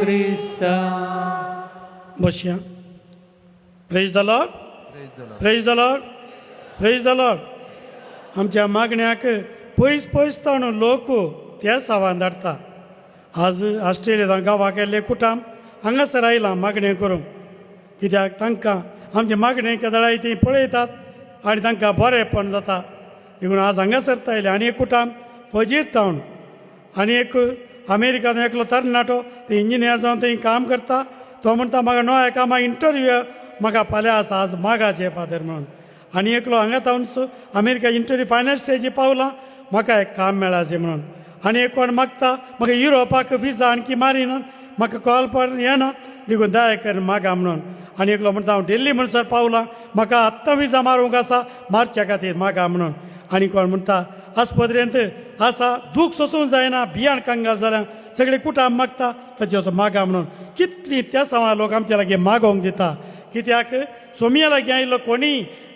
क्रिस्ता. बसया. Praise the Lord, praise the Lord, praise the Lord. आमच्या मागण्याक पयस पयस ताणू लोक त्या सावान धाडटा. आज ऑस्ट्रेलिया गांवाक गेल्ले कुटाम हांगासर आयलां मागणें करूंक, कित्याक तांकां आमचे मागणें केदळाय ती पळयतात. आनी तांकां बरेंपण जाता. देखून आज हांगासर आयले. आनी एक कुटाम फजीर तावन आनी एक अमेरिकान एकलो तरणाटो, ते इंजिनियर जावन थंय काम करता. तो म्हणटा, म्हाका नव्या कामा इंटरव्यू म्हाका फाल्यां आसा, आज मागाचे फादर म्हणून. आनी एकलो हांगा तावन अमेरिका इंटरव्यू फायनल स्टेजी पावला, म्हाका एक काम मेळाचें म्हणून. आनी एक कोण मागता, म्हाका युरोपाक विजा आणखी मारिना, म्हाका कॉल पर येना, देखून दया कर मागा म्हणून. आनी एकलो म्हणटा, हांव दिल्ली म्हणसर पावलां, म्हाका आत्तां विजा मारूंक आसा, मारच्या खातीर मागा म्हणून. आनी कोण म्हणटा, आस्पत्रेंत आसा, दूख सोसूंक जायना, भियान कंगाल जाल्या, सगळे कुटाम मागता, ताचे असो मागा म्हणून. कितली त्या सवा लोक आमच्या लागीं मागोवंक दिता. कित्याक सोमया लागीं आयिल्लो कोणी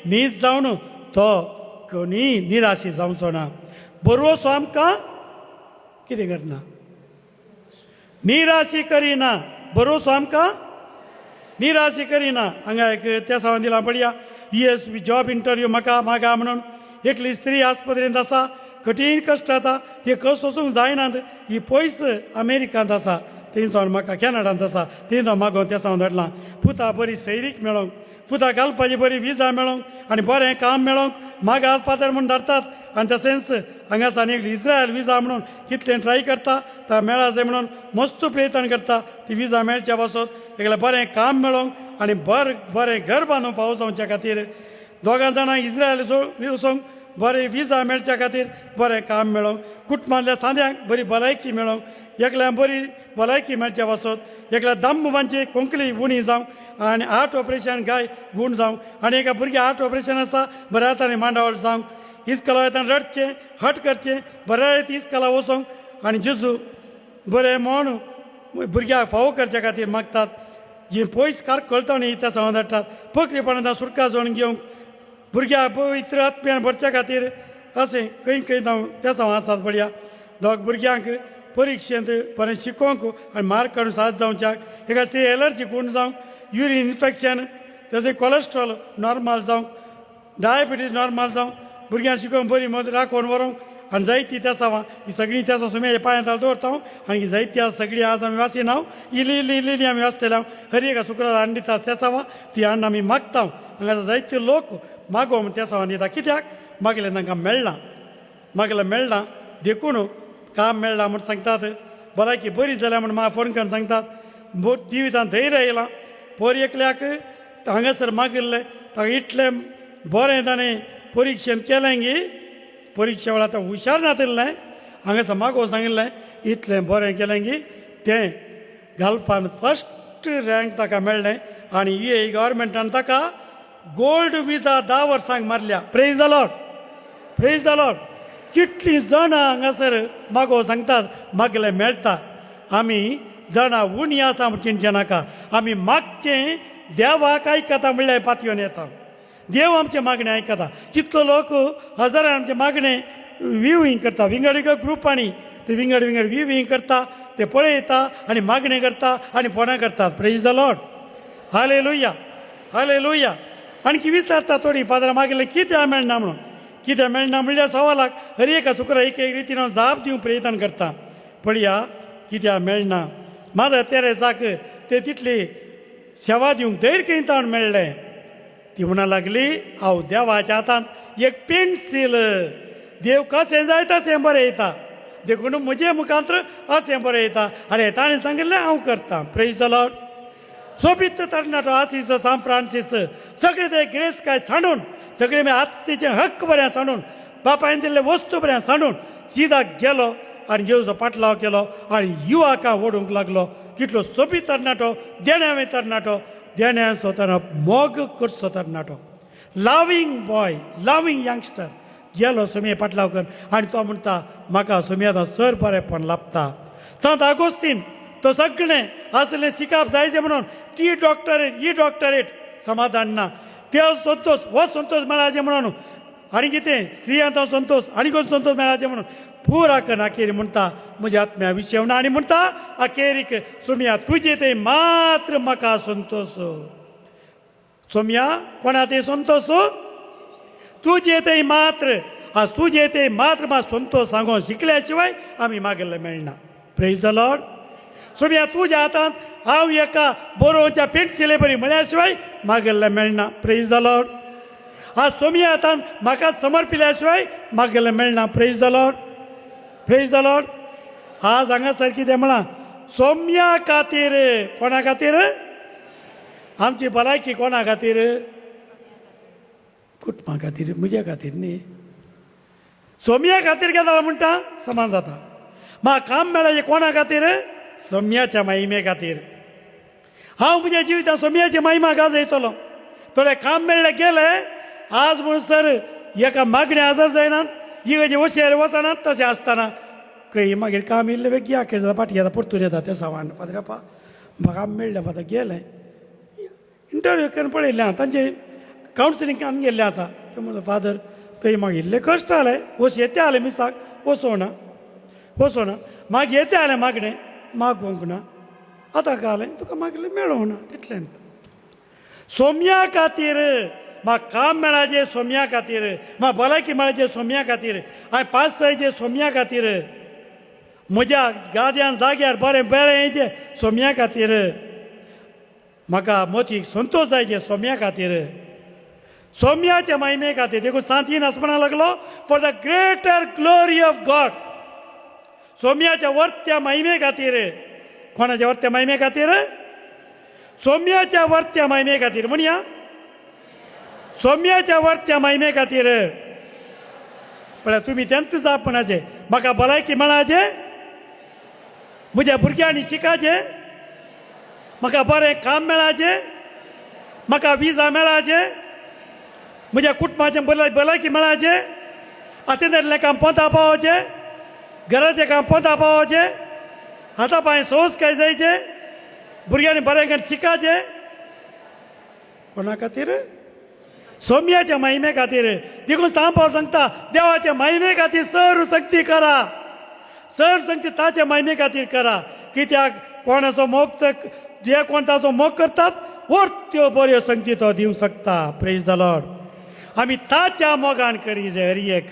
नीज जावन तो कोणी निराशी जावचो ना. बरोसो आमकां कितें करना? निराशी करिना. बरोसो आमकां निराशी करिना. हांगा एक त्या सवान दिला पळया, यूएस जॉब इंटरव्यू म्हाका मागा म्हणून. एकली स्त्री आस्पत्रेंत आसा, कठीण कश्ट जाता, ते कश्ट सोसूंक जायनात. ही पयस अमेरिकांत आसा, थंयसावन म्हाका, कॅनडांत आसा, थंय मागोवन त्या सावन धाडलां. पुता बरी सैरीक मेळोंक, पुता घालपाची बरी विजा मेळोंक आनी बरें काम मेळोंक मागा फादर म्हूण धाडटात. आनी तशेंच हांगासर आनी एक इस्रायल विजा म्हणून कितलें ट्राय करता, ता मेळाचे म्हणून मस्त प्रयत्न करता. ती विजा मेळच्या पासत, तेगेलें बरें काम मेळोंक आनी बरें घर बांदूंक पावस जावच्या खातीर. दोगां जाणां इस्रायल वचूंक बरें विजा मेळच्या खातीर, बरें काम मेळोंक. कुटुंबांतल्या सांद्यांक बरी भलायकी मेळोंक, एकल्याक बरी भलायकी मेळच्या पासत, एकल्या दामबाबांची कोंकली उणी जावंक आनी हार्ट ऑपरेशन गाय गूण जावंक. आनी एका भुरग्या हार्ट ऑपरेशन आसा, बऱ्या हातांनी मांडावळ जावंक, इस्कला वयताना रडचें हट करचें, बऱ्या इस्कला वचोंक आनी जेजू बरें म्हण भुरग्याक फावो करच्या खातीर मागतात. ही पयस कार कळटा न्ही, त्या सांगून धाडटात. पोकरीपणांत सुटका जोडून घेवंक, भुरग्याक पवित्र आत्म्यान भरच्या खातीर, अशें खंय खंय जावं त्या सांग आसात पळया. दोग भुरग्यांक परिक्षेंत बरें शिकोवंक आनी मार्क काडून साथ जावच्याक, एका सी एलर्जी गुण जावंक, युरीन इन्फेक्शन, तशें कोलेस्ट्रॉल नॉर्मल जावंक, डायबिटीज नॉर्मल जावंक, भुरग्यांक शिकोवंक बरी मद राखोवन व्हरूंक. आनी जायती तेसांवां ही सगळीं तेसां सुम्याच्या पांयांत दवरता आनी ही जायती आसा सगळीं आज आमी वाचिना. इल्ली इल्ली इल्ली इल्ली आमी वाचतले. हर एका शुक्रार हाडून दितात तेसांवां, ती हाडून आमी मागता. हांगा जायते लोक मागो म्हण तेसांवां दिता. कित्याक मागलें तांकां मेळना, मागलें मेळना. देखून काम मेळना म्हूण सांगतात, भलायकी बरी जाल्या म्हूण म्हाका फोन करून सांगतात. जिवितांत धैर्य आयलां. पोर एकल्याक हांगासर मागिल्लें, ताका इतलें बरें ताणें परिक्षेंत केलें गी, परिक्षे वेळार आतां हुशार नातिल्लें, हांगासर मागो सांगिल्लें, इतलें बरें केलें की तें गल्फान फर्स्ट रँक ताका मेळ्ळें आनी यू ए गव्हर्मेंटान ताका गोल्ड विजा 10 वर्सांक मारल्या. Praise the Lord, praise the Lord. कितलीं जाणां हांगासर मागो सांगतात, मागलें मेळटा. आमी जाणां उणी आसा म्हूण चिंतचें नाका. आमी मागचें देवाक आयकता म्हणल्यार पातयेवन येता. देव आमचें मागणें आयकता. कितलो लोक हजारां आमचें मागणें विविंग करता, विंगड विंगड ग्रुपांनी ते विंगड विंगड विविंग करता, ते पळयता आनी मागणें करता आनी फोनां करतात. Praise the Lord, hallelujah, hallelujah. आणखी विचारता थोडी, फादरा मागलें कित्याक मेळना म्हणून. कित्याक मेळना म्हणल्यार सवालाक हर एका शुक्रार एक एक रितीन हांव जाप दिवंक प्रयत्न करता. पळया कित्याक मेळना. मादर तेरेसाक ते तितली सेवा दिवंक धैर्य खंय मेळ्ळें? ती म्हणा लागली, हांव देवाच्या हातांत एक पेन्सील, देव कशें जाय तशें बरयता, देखून म्हजे मुखांत अशें बरयता. आरे, ताणें सांगिल्लें हांव करतां. Praise the Lord. सोबीत तरणाटो आसीस सांत फ्रांसीस सगळे ते ग्रेस काय सांडून, सगळे आस्तीचे हक्क बरें सांडून, बापायन दिल्ले वस्तू बरें सांडून सिदाक गेलो आनी जेजूचो पाटलाव केलो आनी युवाका ओडूंक लागलो. कितलो सोबीत तरणाटो, देण्यावे तरणाटो, देण्याचो तरणाटो, मोग करचो तरणाटो, लाविंग बॉय, लाविंग यंगस्टर. गेलो सुमये पाटलाव कर आनी तो म्हणटा, म्हाका सुमी आतां सर बरेंपण लाभता. सांत आगोस्तीन तो सगळें आसलें शिकाप जायचें म्हणून, टी डॉक्टरेट, ई डॉक्टरेट, समाधान ना. ते संतोष हो संतोष मेळाचें म्हणून, आनी कितें स्त्रियांचो संतोष आनी कोण संतोष मेळाचें म्हणून पुरा करून अखेरी म्हणटा, म्हज्या आत्म्या विशेवना. आनी म्हणटा अखेरीक, सोमया तुजे ते मात्र म्हाका संतोष. सोमया कोणा ते संतोष? तुजे ते मात्र. आज तुजे ते मात्र म्हाका संतोष सांगो शिकल्या शिवाय आमी मागिल्लें मेळना. Praise the Lord. सोमया तुज्या हातांत हांव एका बरोवच्या पेन्सिले बरी म्हळ्या शिवाय मागिल्लें मेळना. Praise the Lord. आज सोमया हातान म्हाका समर्पिल्या शिवाय मागलें मेळना. Praise the Lord, praise the Lord. आज हांगासर कितें म्हळां? सोम्या खातीर. कोणा खातीर? आमची भलायकी कोणा खातीर? कुटुंबा खातीर, म्हज्या खातीर न्ही, सोम्या खातीर केला म्हणटा समान जाता. म्हाका काम मेळाचें कोणा खातीर? सोम्याच्या महिमे खातीर. हांव म्हज्या जिवितांत सोम्याची महिमा गाजयतलो. थोडें काम मेळ्ळें गेलें आज म्हणसर एका मागणें आजार जायनात, इगर्जे वशियार वचनात. तशें आसतना खंय मागीर काम इल्लें बेगी आखेर जाता, फाटी येता, परतून येता ते सवान. फादरापा, म्हाका काम मेळ्ळें फादर, गेलें इंटरव्यू करून पळयल्लें आहा, तांचे कावन्सिलींग आमी गेल्लें आसा. ते म्हणटा, फादर, थंय मागीर इल्लें कश्ट जालें, वस येते आलें मिसाक वचोना वचोना, मागीर येते आलें मागणें मागूंक ना, आतां घालें तुका मागलें मेळोंक ना तितलें. सोम्या खातीर म्हाका काम मेळाचें, सोम्या खातीर म्हाका भलायकी मेळाचें, सोम्या खातीर हांवें पास जायचें, सोम्या खातीर म्हज्या गाद्यान जाग्यार बरें बेळें येयचें, सोम्या खातीर म्हाका मोतीक संतोश जायचे, सोम्या खातीर, सोम्याच्या महिमे खातीर. देखून सांतीन आसपणा लागलो, for the greater glory of God. सोम्याच्या वर्त्या महिमे खातीर. कोणाच्या वर्त्या महिमे खातीर? सोम्याच्या वर्त्या महिमे खातीर. म्हणया, सोम्याच्या वर्त्या महिमे खातीर. पळय, तुमी तेंच जाप म्हणाचे. म्हाका भलायकी मेळाचे, म्हज्या भुरग्यांनी शिकाचे, म्हाका बरें काम मेळाचें, म्हाका विजा मेळाचें, म्हज्या कुटुंबाचें भलायकी मेळाचें, आतेंतलें काम पोंता पावोचें, घराचें काम पोंता पावोचें, हाता पांय सोस काय जायचे, भुरग्यांनी बरें करून शिकाचें. कोणा खातीर? सोम्याच्या महिमे खातीर. देखून सांग सांगता, देवाच्या महिमे खातीर सर सक्ती करा, सर संगती ताच्या महिमे खातीर करा. कित्याक कोणाचो मोग तर जे कोण ताचो मोग करतात वर त्यो बऱ्यो संगती तो दिवंक शकता. Praise the Lord. आमी ताच्या मोगान करी जाय हर एक.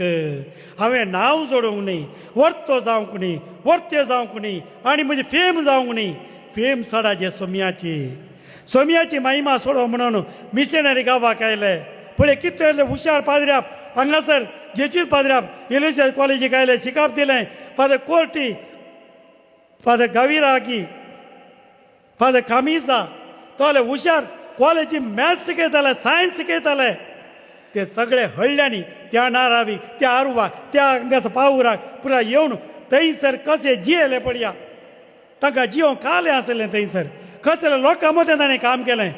हांवें नांव जोडूंक न्ही, वर्तो जावंक न्ही, वर्ते जावंक न्ही आनी म्हजी फेम जावंक न्ही. फेम सोडाचे सोम्याची, सोम्याची महिमा सोडो म्हणून मिशनरी गांवाक आयले. पळय कितले हुशार पाद्र्याप हांगासर जेजूत पाद्र्याप एलिशिया कॉलेजीक आयले, शिकाप दिलें. फादर कोर्टी, फादर गाविरागी, फादर कामिसा, तोले हुशार कॉलेजी मॅथ्स शिकयताले, सायन्स शिकयताले. ते सगळे हळ्ळ्यांनी त्या नारावी, त्या आरुवा, त्या हांगासर पावुराक पुरा येवन थंयसर कशे जियेले पळया. तांकां जियोंक कालें आसलें थंयसर. कसले लोकां मदें ताणें काम केलें?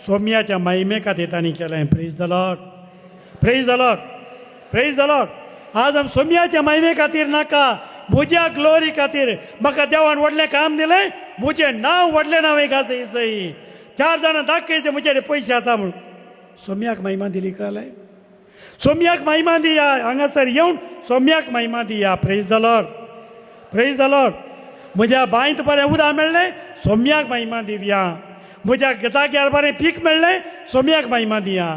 सोम्याच्या महिमे खातीर तांणी केलें. Praise the Lord, praise the Lord, praise the Lord. आज आम सोम्याच्या महिमे खातीर नाका, म्हज्या ग्लोरी खातीर. म्हाका देवान व्हडलें काम दिलें, म्हजें नांव व्हडलें नांव एक आसा सई, चार जाणां दाखयचे म्हजे पयशे आसा म्हणून. सोम्याक महिमा दिली कळ्ळें? सोम्याक महिमा दिया. हांगासर येवन सोम्याक महिमा दिया. Praise the Lord, praise the Lord. म्हज्या बांयत बरें उदक मेळ्ळें, सोम्याक महिमा दिवया. म्हज्या जाग्यार बरें पीक मेळ्ळें, सोम्याक महिमा दिया.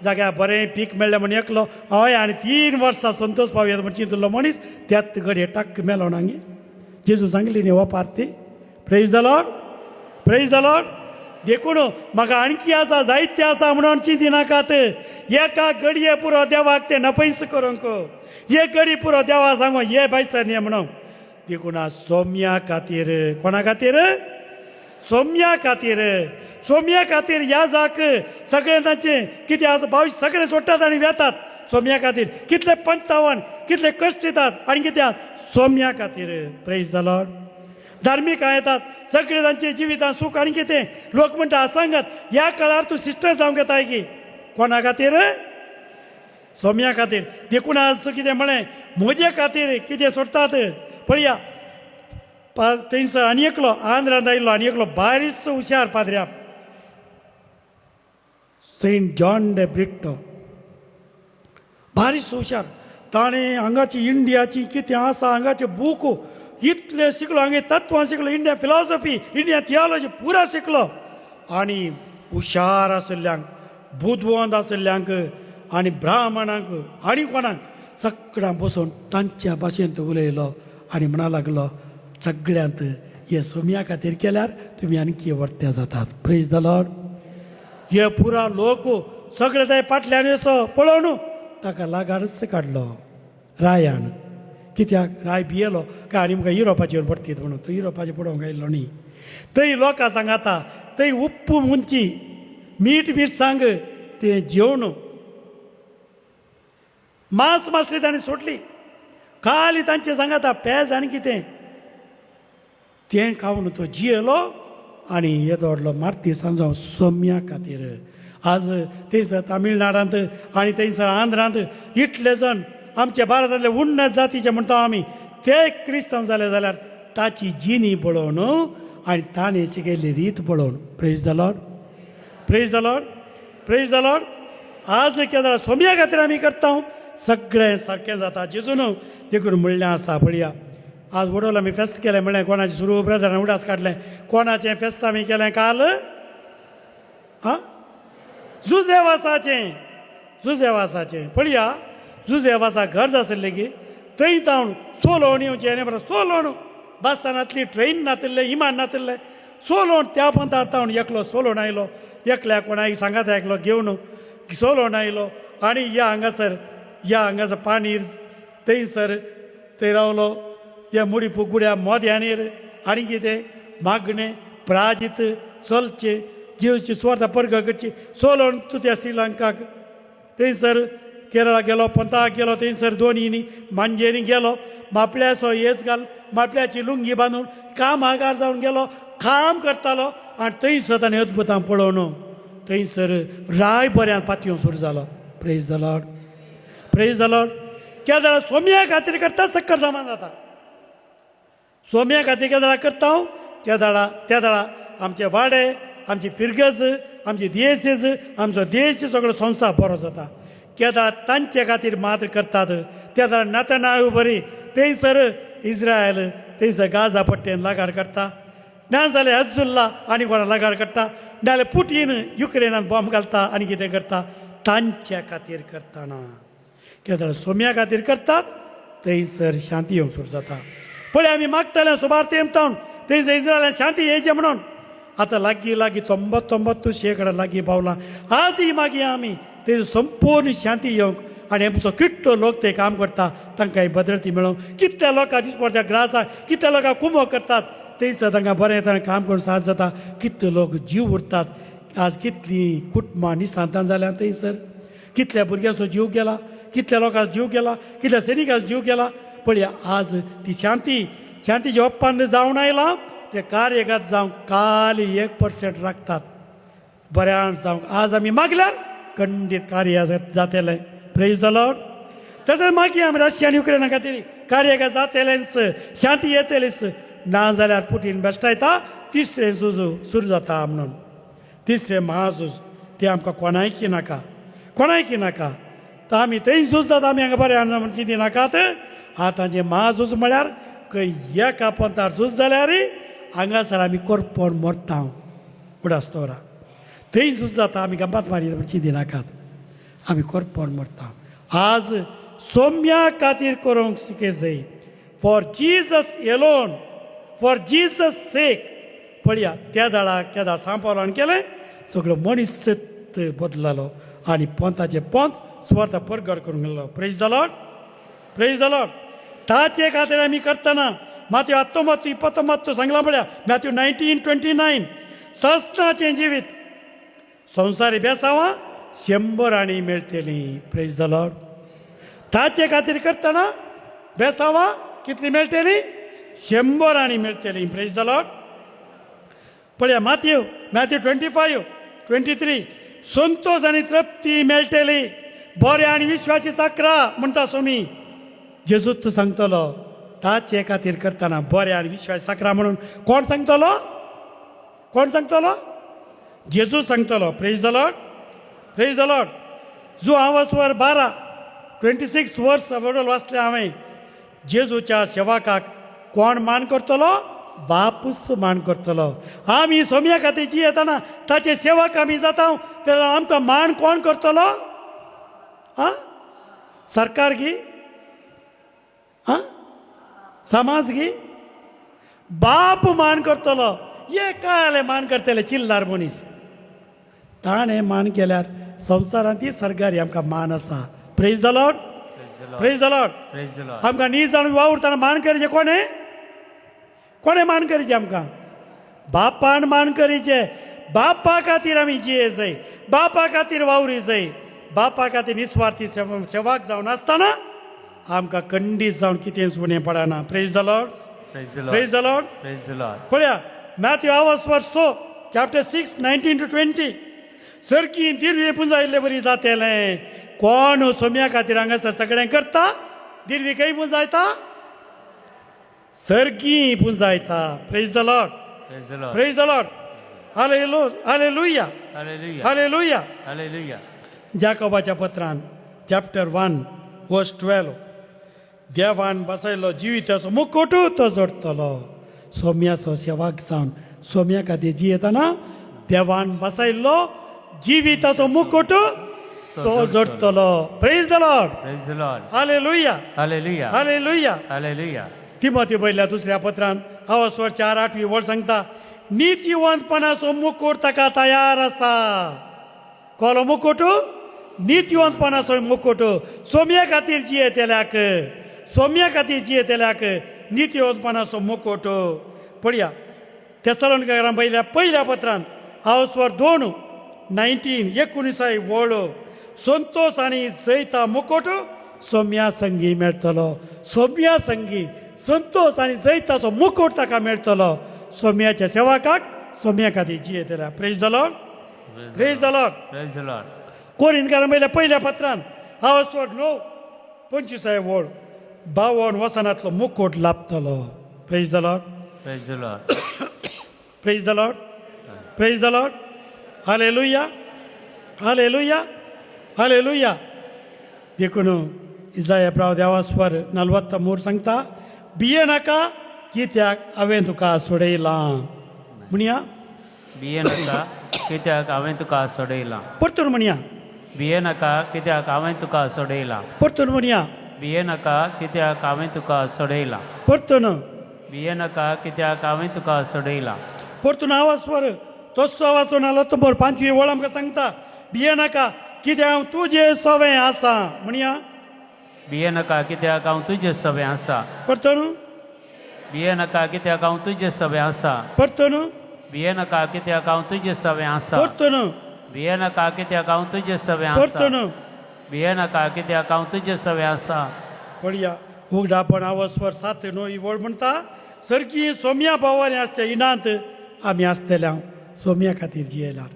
जाग्यार बरें पीक मेळ्ळें म्हण एकलो हय आनी 3 वर्सां संतोष पावया म्हण चिंतलो मनीस त्याच घडये टक्क मेलो ना गे. जेजू सांगली न्ही हो पार्ती. Praise the Lord, praise the Lord. देखून म्हाका आणखी आसा, जायते आसा म्हणून चिंती नाकात. एका घडये पुरो देवाक ते नपैस करूंक, एक घडी पुरो देवा सांगो ये बायसर न्ही म्हणून. देखून आज सोम्या खातीर. कोणा खातीर? सोम्या खातीर. सोम्या खातीर ह्या जाक सगळे तांचे कितें आसा भविश्य सगळे सोडटात आनी वेतात सोम्या खातीर. कितले पंचावन, कितले कश्ट दितात आनी कित्याक? सोम्या खातीर. Praise the Lord. धार्मीक येतात सगळे तांचे जिवितांत सूख आनी कितें. लोक म्हणटा, सांगात, ह्या काळार तूं सिस्टर जावंक येताय की. कोणा खातीर? सोम्या खातीर. देखून आज कितें म्हळें, म्हजे खातीर कितें सोडटात पळया. थंयसर आनी एकलो आंध्रांत आयिल्लो आनी एकलो बारीच हुशार पाद्र्याप, सेंट जॉन डे ब्रिट्टो, बारीच हुशार. ताणें हांगाची इंडियाची कितें आसा हांगाचे बूक इतले शिकलो, हांगे तत्वां शिकलो, इंडिया फिलॉसॉफी, इंडिया थियोलॉजी पुरा शिकलो. आनी हुशार आशिल्ल्यांक, बुदवंत आशिल्ल्यांक आनी ब्राह्मणांक आनी कोणाक सगळ्यांक बसोवन तांच्या भाशेन तो उलयलो आनी म्हणा लागलो, सगळ्यांत हे सोम्या खातीर केल्यार तुमी आणखी वर्त्या जातात. Praise the Lord. हे पुरा लोक सगळे ते पाटल्यान असो पळोवन ताका लागारच काडलो रायान. कित्याक राय भियेलो काय आनी मुखार युरोपाचेर येवन पडटीत म्हणून. तो युरोपाचेर पडोवंक आयिल्लो न्ही. थंय लोकां सांगाता थंय उप्पू उंची मीठ मिरसांग तें जेवण मांस मासली ताणें सोडली. खाली तांचे सांगाता पेज आनी कितें तें खावन तो जियेलो आनी येदो व्हडलो मार्ती सांजांव सोम्या खातीर. आज थंयसर तामिळनाडांत आनी थंयसर आंध्रांत इतले जाण आमच्या भारतांतले उन्नत जातीचे म्हणटा आमी ते क्रिस्तांव जाले जाल्यार ताची जिणी पळोवन आनी ताणें शिकयल्ली रीत पळोवन. Praise the Lord, praise the Lord, praise the Lord. आज केदाळ सोम्या खातीर आमी करता सगळें सारकें जाता जेजून देखून म्हणलें आसा. पळया आज वडोल आमी फेस्त केलें म्हणलें कोणाचें सुरू ब्रदरान उडास काडलें कोणाचें फेस्त आमी केलें काल आं जुजेवासाचें. जुजेवासाचें पळया जुजेवासा गरज आसलें की थंय जावन सोलोवन येवचें आनी बरें सोलोवन बसान नातली ट्रेन नातिल्लें इमान नातिल्लें सोलोवन त्या पंथार तावन एकलो सोलोवन आयलो. एकल्या कोणाक सांगाता एकलो घेवन सोलोवन आयलो आनी ह्या हांगासर ह्या हांगासर पाणीर थंयसर थंय रावलो. ह्या मुडी फुगुड्या मोद्यानीर आनी कितें मागणें प्राजीत चलचें जेवची सुवार्ता परगट करची सोलोवन तूं त्या श्रीलंकाक थंयसर केरळा गेलो पंताक गेलो थंयसर दोनी मांजेनी गेलो मापल्याचो येस घाल मापल्याची लुंगी बांदून कामागार जावन गेलो काम करतालो आनी थंयसर ताणें अद्भुतां पळोवन थंयसर राय बऱ्यान पातयो सुरू जालो. Praise the Lord, praise the Lord. केदळा Saumya खातीर करता सक्कर जमा जाता. सोम्या खातीर केदळा करता हांव केदळा तेदळा आमचे वाडे आमची फिरगज आमची दियेसीस आमचो देश सगळो संवसार बरो जाता. केदळा तांचे खातीर मात्र करतात तेदळा नातनाय बरी थंयसर इस्रायल थंयसर गाजा पट्टेन लागार करता ना जाल्यार हज्जुल्ला आनी कोणा लागार काडटा नाजाल्यार पुटीन युक्रेनान बॉम्ब घालता आनी कितें करता तांच्या खातीर करतना केदळ सोम्या खातीर करतात थंयसर शांती येवंक सुरू जाता. पळय आमी मागताले सुमार तेंप तावन थंयसर इस्रायलान शांती येयचें म्हणून. आतां लागीं लागीं तोंबत तोंबत शेकडा लागीं पावला. आजय मागीर आमी थंय संपूर्ण शांती येवंक आनी आमचो किट्टो लोक ते काम करता तांकां बदलती मेळोवंक. कितल्या लोकां दिसपडटा ग्रासाक कितल्या लोकांक कुमो करतात थंयसर तांकां बरें तरेन काम करून साथ जाता. कितले लोक जीव उरतात. आज कितलीं कुटुंबां निसंतान जाल्यात थंयसर कितल्या भुरग्यांचो जीव गेला कितल्या लोकांचो जीव गेला कितल्या सैनिकांचो जीव गेला. पळया आज ती शांती शांतीचें ओप्पान जावन आयलां तें कार्यगत जावंक काल 1% राखतात बऱ्यान जावंक. आज आमी मागल्यार खंडीत कार्य जातलें. Praise the Lord. तशेंच मागीर आमी रशिया आनी युक्रेना खातीर कार्य जातलेंच शांती येतलीच ना जाल्यार पुटीन बेश्टायता तिसरें झूज सुरू जाता म्हणून. तिसरें महाझूज तें आमकां कोणायकी नाका कोणायकी नाका. तर आमी थंय झूज जाता आमी हांगा बरें आसा म्हण चिंती नाकात. आतांचें महाझूज म्हळ्यार खंय एका पंथार झूज जाल्यार हांगासर आमी कोरपोन मरता उडास दवरा. थंय झूज जाता आमी गंपात मारी म्हण चिंती नाकात आमी कोरपोन मरता. आज सोम्या खातीर करूंक शिके जाय for Jesus alone for Jesus sake. पळया त्या दळाक त्या दळ सांपावलान केलें सगळो मनीस बदलालो आनी पंथाचे पंथ सुवार्थ परगट करूंक गेलो. Praise the Lord, praise the Lord. ताचे खातीर आमी करतना माथ्यो आत्तोमत्तू इपत्तोमत्तू सांगलां पळया मॅथ्यू 19:29 सस्नाचें जिवीत संवसारी बेसांवां 100 आनी मेळटलीं. Praise the Lord. ताचे खातीर करतना बेसांवां कितलीं मेळटलीं 100 आनी मेळटलीं. Praise the Lord. पळया माथ्यू मॅथ्यू 25:23 संतोष आनी तृप्ती मेळटली बरें आनी विश्वाची साकरा म्हणटा स्वामी जेजूच सांगतलो. ताचे खातीर करतना बरें आनी विश्वाची साकरा म्हणून कोण सांगतलो कोण सांगतलो जेजू सांगतलो. Praise the Lord, praise the Lord. जो हांव वर 12:26 वर्स बरोबर वाचलें हांवें जेजूच्या सेवकाक कोण मान करतलो बापूच मान करतलो. आमी सोम्या खातीर जी येतना ताचे सेवक आमी जाता तेन्ना आमकां मान कोण करतलो आं सरकार गी आं समाज गी बाप मान करतलो. हे काय मान करतले चिल्लार मनीस ताणें मान केल्यार संवसारांत सरकारी आमकां मान आसा. Praise the Lord. Praise the Lord. Praise the Lord. आमकां नीज जावन वावुरतना मान करीचे कोणे? कोणे मान करीचे आमकां? बापान मान करीचे. बापा खातीर आमी जिये जाय, बापा खातीर वावरी जाय, बापा खातीर निस्वार्थी सेवाक जावन आसतना आमकां खंडीत जावन कितेंच उणें पडना. Praise the Lord. Praise the Lord. Praise the Lord. Praise the Lord. पळया मॅथ्यू आवाज वर्स चॅप्टर 6 19 to 20. सरकी दिर्वे पुंजायल्ले बरी जातेलें. कोण सोम्या खातीर हांगासर सगळें करता? दिर्वी खंय पुंजायता? सरकी पुंजायता. Praise the Lord. Praise the Lord. Praise the Lord. Hallelujah. Hallelujah. Hallelujah. Hallelujah. जाकोबाच्या पत्रान चॅप्टर 1 वर्स 12, देवान बसयलो जिविताचो मुकुटू तो जोडटलो. सोम्याचो सेवाक जावन सोम्या खातीर जियेतना देवान बसयल्लो जिविताचो मुकुट तो जोडटलो. Praise the Lord. Praise the Lord. Hallelujah. Hallelujah. Hallelujah. Hallelujah. Timothy बयल्या दुसऱ्या पत्रान आवाजवर 4 8वी वळ सांगता, नितीवंतपणाचो मुकुट ताका तयार आसा. कोलो मुकुट? नितीवंतपणाचो मुकुट. सोम्या खातीर जियेतल्याक, सोम्या खातीर जियेतल्याक नितीवंतपणाचो मुकुट. पळया तेसलोनिकेकारां पयल्या पयल्या पत्रान हांव 2 19 19 वळ, संतोष आनी जैता मुकुट सोम्या संगी मेळटलो. सोम्या संगी संतोष आनी जैताचो मुकुट ताका मेळटलो. सोम्याच्या सेवकाक, सोम्या खातीर जियेतल्या. Praise the Lord. Praise the Lord. Praise the Lord. कोरिंदकारां पयल्या पयल्या पत्रान हांव 9 25 वळ, 52 वसनांतलो मुकुट लाभतलो. Praise the Lord. Praise the Lord. Praise the Lord. Praise the Lord. Hallelujah. Hallelujah. Hallelujah. देखून इजाया प्राव देवास्वर 43 सांगता, भिये नाका कित्याक हांवें तुका सोडयलां. म्हणया. भिये नाका कित्याक हांवें तुका सोडयलां. परतून म्हणया. भिये नाका कित्याक हांवें तुका सोडयलां. परतून म्हणया. भिये नाका कित्याक हांवें तुका सोडयलां. परतून. भिये नाका कित्याक हांवें तुका सोडयलां. परतून आवाज स्वर तसो आवाज 43 5वी वळ आमकां सांगता, भिये नाका कित्याक हांव तुजे सवें आसा. म्हणया. भिये नाका कित्याक हांव तुजे सवें आसा. परतून. भिये नाका कित्याक हांव तुजे सवें आसा. परतून. भिये नाका कित्याक हांव तुजे सवें आसा. परतून. भिये नाका कित्याक हांव तुजे सवें आसा. परतून. भिये नाका कित्याक हांव तुजे सवें आसा. पळया उगडापण आवस्वर 7 9 ही वळ म्हणटा, सरकी सोम्या भावानी आसच्या इनांत आमी आसतले. सोम्या खातीर जियेल्यार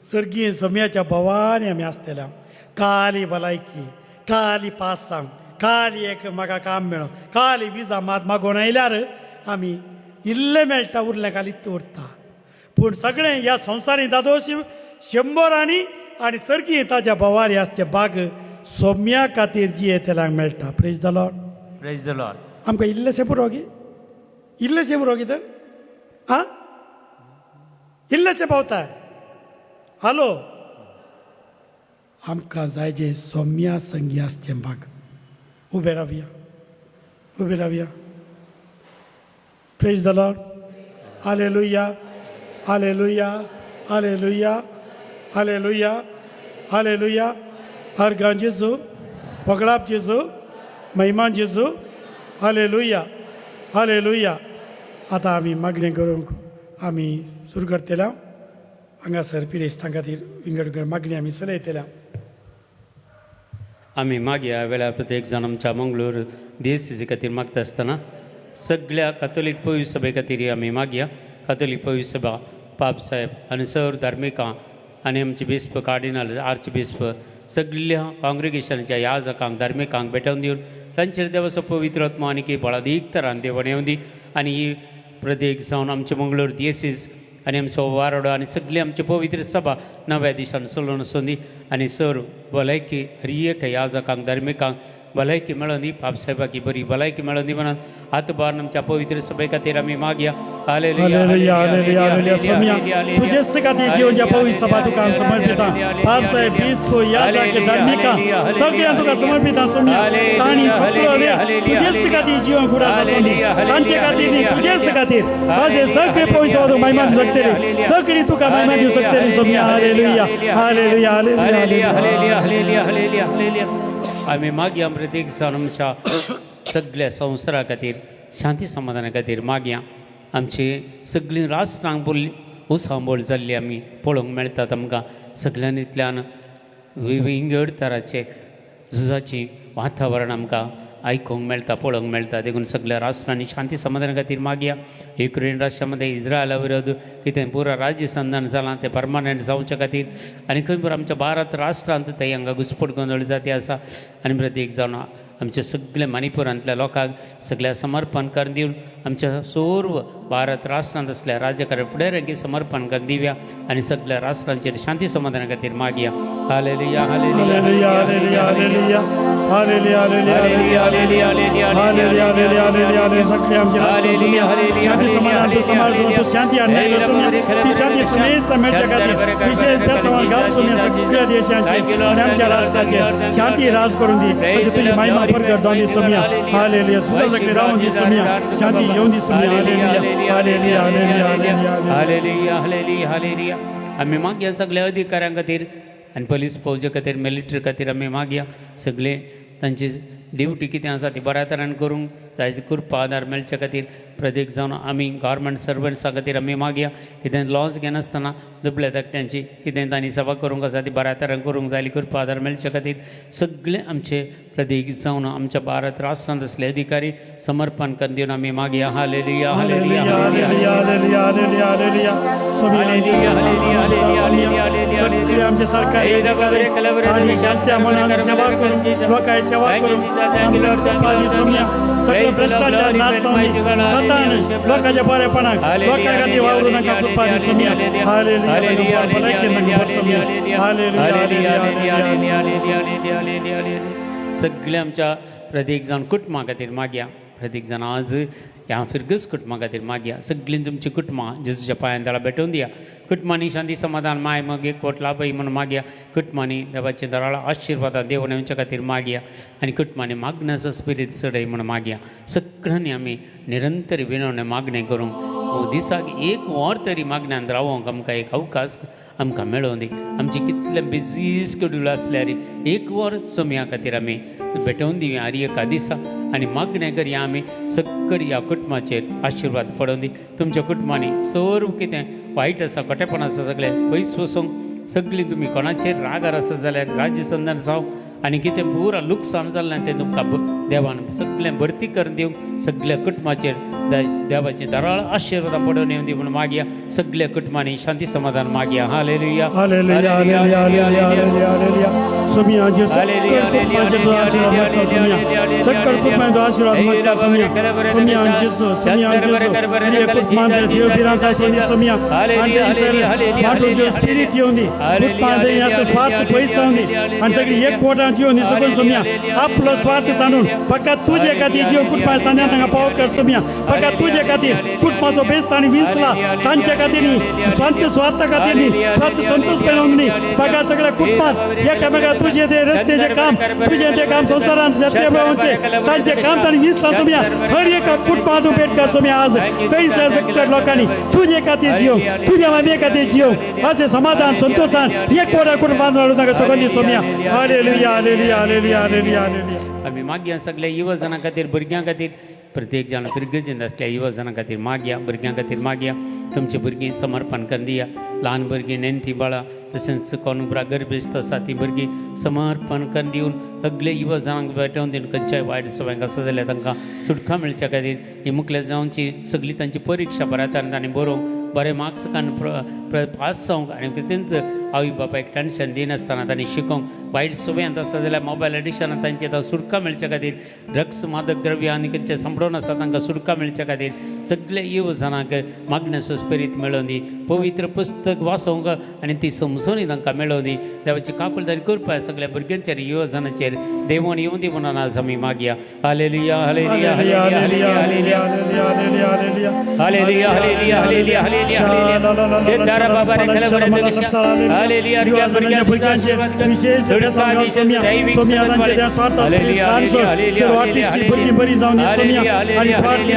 सर्गीय सोम्याच्या भवानी आमी आसतले. काली भलायकी, काली पास जावं, काली एक म्हाका काम मेळो, काली विजा मात मागोवन आयल्यार आमी इल्लें मेळटा, उरलें कालीत उरता. पूण सगळें ह्या संवसारीं दादोशी शंबरांनी आनी सर्गीय ताच्या भवारी आसचे बाग सोम्या खातीर जियेतल्यांक मेळटा. Praise the Lord. Praise the Lord. आमकां इल्लेशें पुरो गी? इल्लेशें पुरो कितें? आं, इल्लेशें पावता? हॅलो, आमकां जाय जे सोम्या संगी आसचें बाग. उबे रावया, उबे रावया. Praise the Lord. Hallelujah. Hallelujah. Hallelujah. Hallelujah. Hallelujah. अर्गां जेजू, वगळाप जेजू, महिमा जेजू. हालेलुया. हालेलुया. आतां आमी मागणें करूंक आमी सुरू करतले. हांगासर पिरेस्तां खातीर विंगड विंगड मागणी आमी चलयतले. आमी मागीर ह्या वेळार प्रत्येक जाण आमच्या मंगळूर देसीसी खातीर मागता आसतना सगळ्या कातोलीक पवित्र सभे खातीर आमी मागया. कातोलीक पवित्र सभा, पाप साहेब आनी सर धार्मिकां आनी आमचे बिस्प, कार्डिनल, आर्च बिस्प, सगळ्या काँग्रेगेशनाच्या याजकांक, धार्मिकांक भेटोवन दिवन तांचेर देवाचो पवित्र आत्मा आनी बळादीक तरान देवण येवन दी. आनी ही प्रत्येक जावन आमचे मंगळूर दियसीस आनी आमचो वारोडो आनी सगळी आमची पवित्र सभा नव्या दिशान चलून आसूं दी. आनी सर भलायकी हर एक याजकांक, धार्मिकांक. भलायकी मेळोन दी पाप साहेबाकी बरी भलायकी मेळोन दी म्हणून हात बार आमच्या पवित्र सभे खातीर आमी मागया. Hallelujah, hallelujah, hallelujah. सोम्या, तुझेच खातीर जीवन पवित्र सभा तुका आमी समर्पिता. बाप साहेब बिस्पो या सारखे धार्मिका सगळ्यांक तुका समर्पिता सोम्या. तांणी सगळो वेळ तुजेच खातीर जीवन कुडास आसून तांचे खातीर न्ही, तुजेच खातीर अशें सगळे पवित्र सभा तुका महिमा दिवं शकतली, सगळी तुका महिमा दिवं शकतली Saumya. Hallelujah, hallelujah, hallelujah. Hallelujah, hallelujah, hallelujah, hallelujah. आमी मागया प्रत्येक जाण आमच्या सगळ्या संवसारा खातीर शांती समाधाना खातीर मागया. आमची सगळीं राष्ट्रांक बोल्ली उसांबोळ जाल्ली आमी पळोवंक मेळटात. आमकां सगळ्यांतल्यान विंगड तराचे झुजाची वातावरण आमकां आयकूंक मेळटा, पळोवंक मेळटा. देखून सगळ्या राष्ट्रांनी शांती समाधाना खातीर मागया. युक्रेन राष्ट्रामध्ये इस्रायला विरोध कितें पुरा राज्य संधान जालां तें परमानंट जावच्या खातीर आनी खंय पुरो आमच्या भारत राष्ट्रांत थंय हांगा घुसपट गोंदळ जाती आसा. आनी प्रत्येक जावन आमच्या सगल्या मणिपुरांतल्या लोकांक सगळ्या समर्पण करून दिवन आमच्या सर्व भारत राष्ट्रांत असल्या राज्यकार फुडाऱ्यांक समर्पण करून दिवया आनी सगळ्या राष्ट्रांचेर शांती समाधाना खातीर मागया. Hallelujah, hallelujah, hallelujah, hallelujah, hallelujah, hallelujah, hallelujah, hallelujah, hallelujah, hallelujah. सगळे आमचे राष्ट्र सोम्या, शांती समाधान तूं समाज तूं शांती आणलेलो सोम्या, ती शांती सुमेस्त मेळच्या खातीर विशेष बेसवान घाल सोम्या. सगळ्या देशांचे आनी आमच्या राष्ट्राचेर शांती राज करून दी, अशी तुजी महिमा प्रगट जावन दी सोम्या. हालेलुया. सुद्धा सगळे रावून दी सोम्या, शांती येवन दी Saumya. Hallelujah, hallelujah, hallelujah, hallelujah. Hallelujah, hallelujah, hallelujah. आमी मागया सगळ्या अधिकाऱ्यां खातीर आनी पोलीस फौजे खातीर, मिलिटरी खातीर आमी मागया. सगळे तांची ड्युटी कितें आसा ती बऱ्या तरान करूंक ताची कृपा आदार मेळचे खातीर प्रत्येक जावन आमी गव्हर्मेंट सर्वंट्सा खातीर आमी मागया. कितें लॉस घेनासतना दुबल्या धाकट्यांची कितें तांणी सेवा करूंक आसा ती बऱ्या तरान करूंक जाय कृपा आदार मेळचे खातीर सगळे आमचे प्रत्येक जावन आमच्या भारत राष्ट्रांत असले अधिकारी समर्पण करून दिवन आमी मागया. Hallelujah, hallelujah, hallelujah, hallelujah, hallelujah, hallelujah, hallelujah. Saumya, hallelujah, hallelujah, hallelujah, hallelujah. सगळे आमचे सरकारी अधिकारी आणि शांत्या मनान सेवा करून लोकांची सेवा करून आमच्या कृपा दी सोम्या. सगळं भ्रष्टाचार नाश जावन दी. सतान लोकांच्या बरेपणाक लोकां खातीर वावरून तांकां कृपा दी सोम्या. हालेलुया. भलायकी तांकां भर सोम्या. Hallelujah, hallelujah, hallelujah. सगळ्या आमच्या प्रत्येक जाण कुटुंबा खातीर मागया. प्रत्येक जाण आज ह्या फिरगस कुटुंबा खातीर मागया. सगळीं तुमची कुटुंबां जेजूच्या पांयान ताळा भेटोवन दिया. कुटुंबांनी शांती समाधान माय मग एकवट लाभय म्हणून मागया. कुटुंबांनी देवाचे दराळ आशिर्वादां देव येवच्या खातीर मागया आनी कुटुंबांनी मागण्याचो स्पिरीत चडय म्हणून मागया. सगळ्यांनी आमी निरंतर विनवणे मागणें करूंक दिसाक एक वर तरी मागण्यान रावोंक आमकां एक अवकाश आमकां मेळोवन दी. आमची कितले बिजी स्केड्यूल आसल्यार एक वर सोम्या खातीर आमी भेटोवन दिवया हर एका दिसा आनी मागणें करया. आमी सक्कर ह्या कुटुंबाचेर आशिर्वाद पडोवन दी. तुमच्या कुटुंबांनी सर्व कितें वायट आसा, खोटेपण आसा सगळें पयस वचूंक सगळीं तुमी कोणाचेर रागार आसा जाल्यार राज्य संदान जावं आनी कितें पुरा लुकसाण जाल्लें तें तुमकां देवान सगळें भरती करून दिवंक सगळ्या कुटुंबाचेर देवाचे दराळ आशिर्वादां पडोवन येवन दी म्हणून मागया. सगळ्या कुटुंबांनी शांती समाधान मागया. Hallelujah, hallelujah, hallelujah, hallelujah, hallelujah, hallelujah. Saumya, जे सगळे कुटुंबाचे तुझा आशीर्वाद मागता सोम्या. सगळे कुटुंबांचो आशीर्वाद मागता सोम्या. सोम्या जेजू, सोम्या जेजू, हर एक कुटुंबांत देव भिरांत आसून सोम्या. आणि थंयसर माटून देव स्पिरीत येवन दी. कुटुंबांत आसता स्वार्थ पयस जावन दी आनी सगळी एक कोटांत येवन दी सगळी सोम्या. आपलो स्वार्थ सांडून फकत तुजे खातीर जीव कुटुंबा सांद्या तांकां पाव कर सोम्या. फकत तुजे खातीर कुटुंबाचो बेस्त आनी विसला तांचे खातीर न्ही, स्वार्थ स्वार्थ खातीर न्ही, स्वार्थ संतोष मेळोवंक न्ही, फकत सगळ्या कुटुंबात एकामेका तुजे ते रस्त्याचे काम, तुजे ते काम संवसारांत शेतकरी मेळोवचे तांचे काम तांणी विसला सोम्या. हर एका कुटुंबात भेट कर सोम्या. आज थंयसर सगळ्या लोकांनी तुजे खातीर जीव, तुज्या मामे खातीर जीव अशें समाधान संतोषान एक कोटा कुटुंबात तांकां सगळ्यांनी Saumya. Hallelujah, hallelujah, hallelujah, hallelujah, hallelujah. आमी मागया सगळ्या युवजनां खातीर, भुरग्यां खातीर. प्रत्येक जाण फिरगजेंत आसल्या युवजनां खातीर मागया, भुरग्यां खातीर मागया. तुमची भुरगीं समर्पण करून दिया. ल्हान भुरगीं, नेणटीं बाळां, तशेंच कोण उपरांत गर्भेस्त आसा ती भुरगीं समर्पण करून दिवन सगळे युवजनांक भेटोवन दिवन खंयच्याय वायट सवंक आसा जाल्यार तांकां सुटका मेळच्या खातीर ही मुखल्या जावची सगळी तांची परिक्षा बऱ्या तरेन तांणी बरोवंक बरे मार्क्स काडून पास जावंक आनी तेंच आवय बापायक टेंशन दिनासतना तांणी शिकोवंक. वायट सवयांत आसता जाल्यार मोबायल एडिक्शनान तांची आतां सुटका मेळच्या खातीर, ड्रग्स मादक द्रव्यां आनी खंयचें सांपडोवन आसा तांकां सुटका मेळच्या खातीर सगळे युवजनांक मागण्याचो स्पिरीत मेळोवन दी. पवित्र पुस्तक वाचोवंक आनी ती समजून समजून तांकां मेळोवन दी. देवाची काकुळदारी कृपा सगळ्या भुरग्यांचेर युवजनाचेर देवून येवन दी म्हणून आज आमी मागया. Hallelujah hallelujah hallelujah hallelujah hallelujah hallelujah hallelujah hallelujah hallelujah. सिद्धारा बाबा रे खले बरे दृश्य. हालेलुया. भुरग्या भुरग्यांचा आशीर्वाद कर. दैविक हालेलुया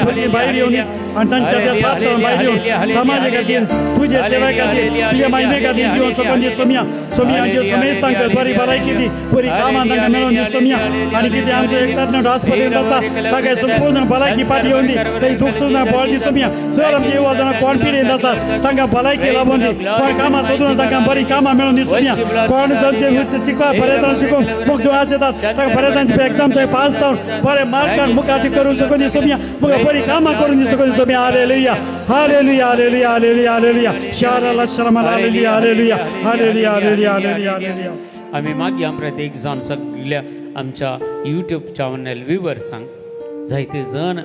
हालेलुया आणि तांच्या त्या स्वार्थान भायर येवन समाजा खातीर, तुजे सेवे खातीर, तुज्या मायने खातीर जिवन सकून दी सोमया. सोमयाचे समेस्तांक बरी भलायकी दी, बरी कामां तांकां मेळोवन दी सोमया. आनी कितें आमचो एक तरणाटो आस्पत्रेंत आसा ताका संपूर्ण भलायकी पाटी येवन दी, थंय दुख सुद्दां बळ दी सोमया. जर आमचे युवा जाणां कोण पिडेंत आसात तांकां भलायकी लाबोवन दी, कोण कामां सोदून तांकां बरीं कामां मेळोवन दी सोमया. कोण तांचे शिकपा बरें शिकूंक मुख आस येतात तांकां बरें तांचे एग्जाम थंय पास जावन बरे मार्कान मुखार करूंक शकून दी सोमया, मुखार बरीं कामां करून दी शकून दी Somaiya. Hallelujah hallelujah hallelujah hallelujah hallelujah. शाराला Sharma hallelujah hallelujah hallelujah hallelujah hallelujah hallelujah. आमी मागया प्रत्येक जावन सगळ्या आमच्या यूट्यूब चॅनल व्युवर्सांक, जायते जण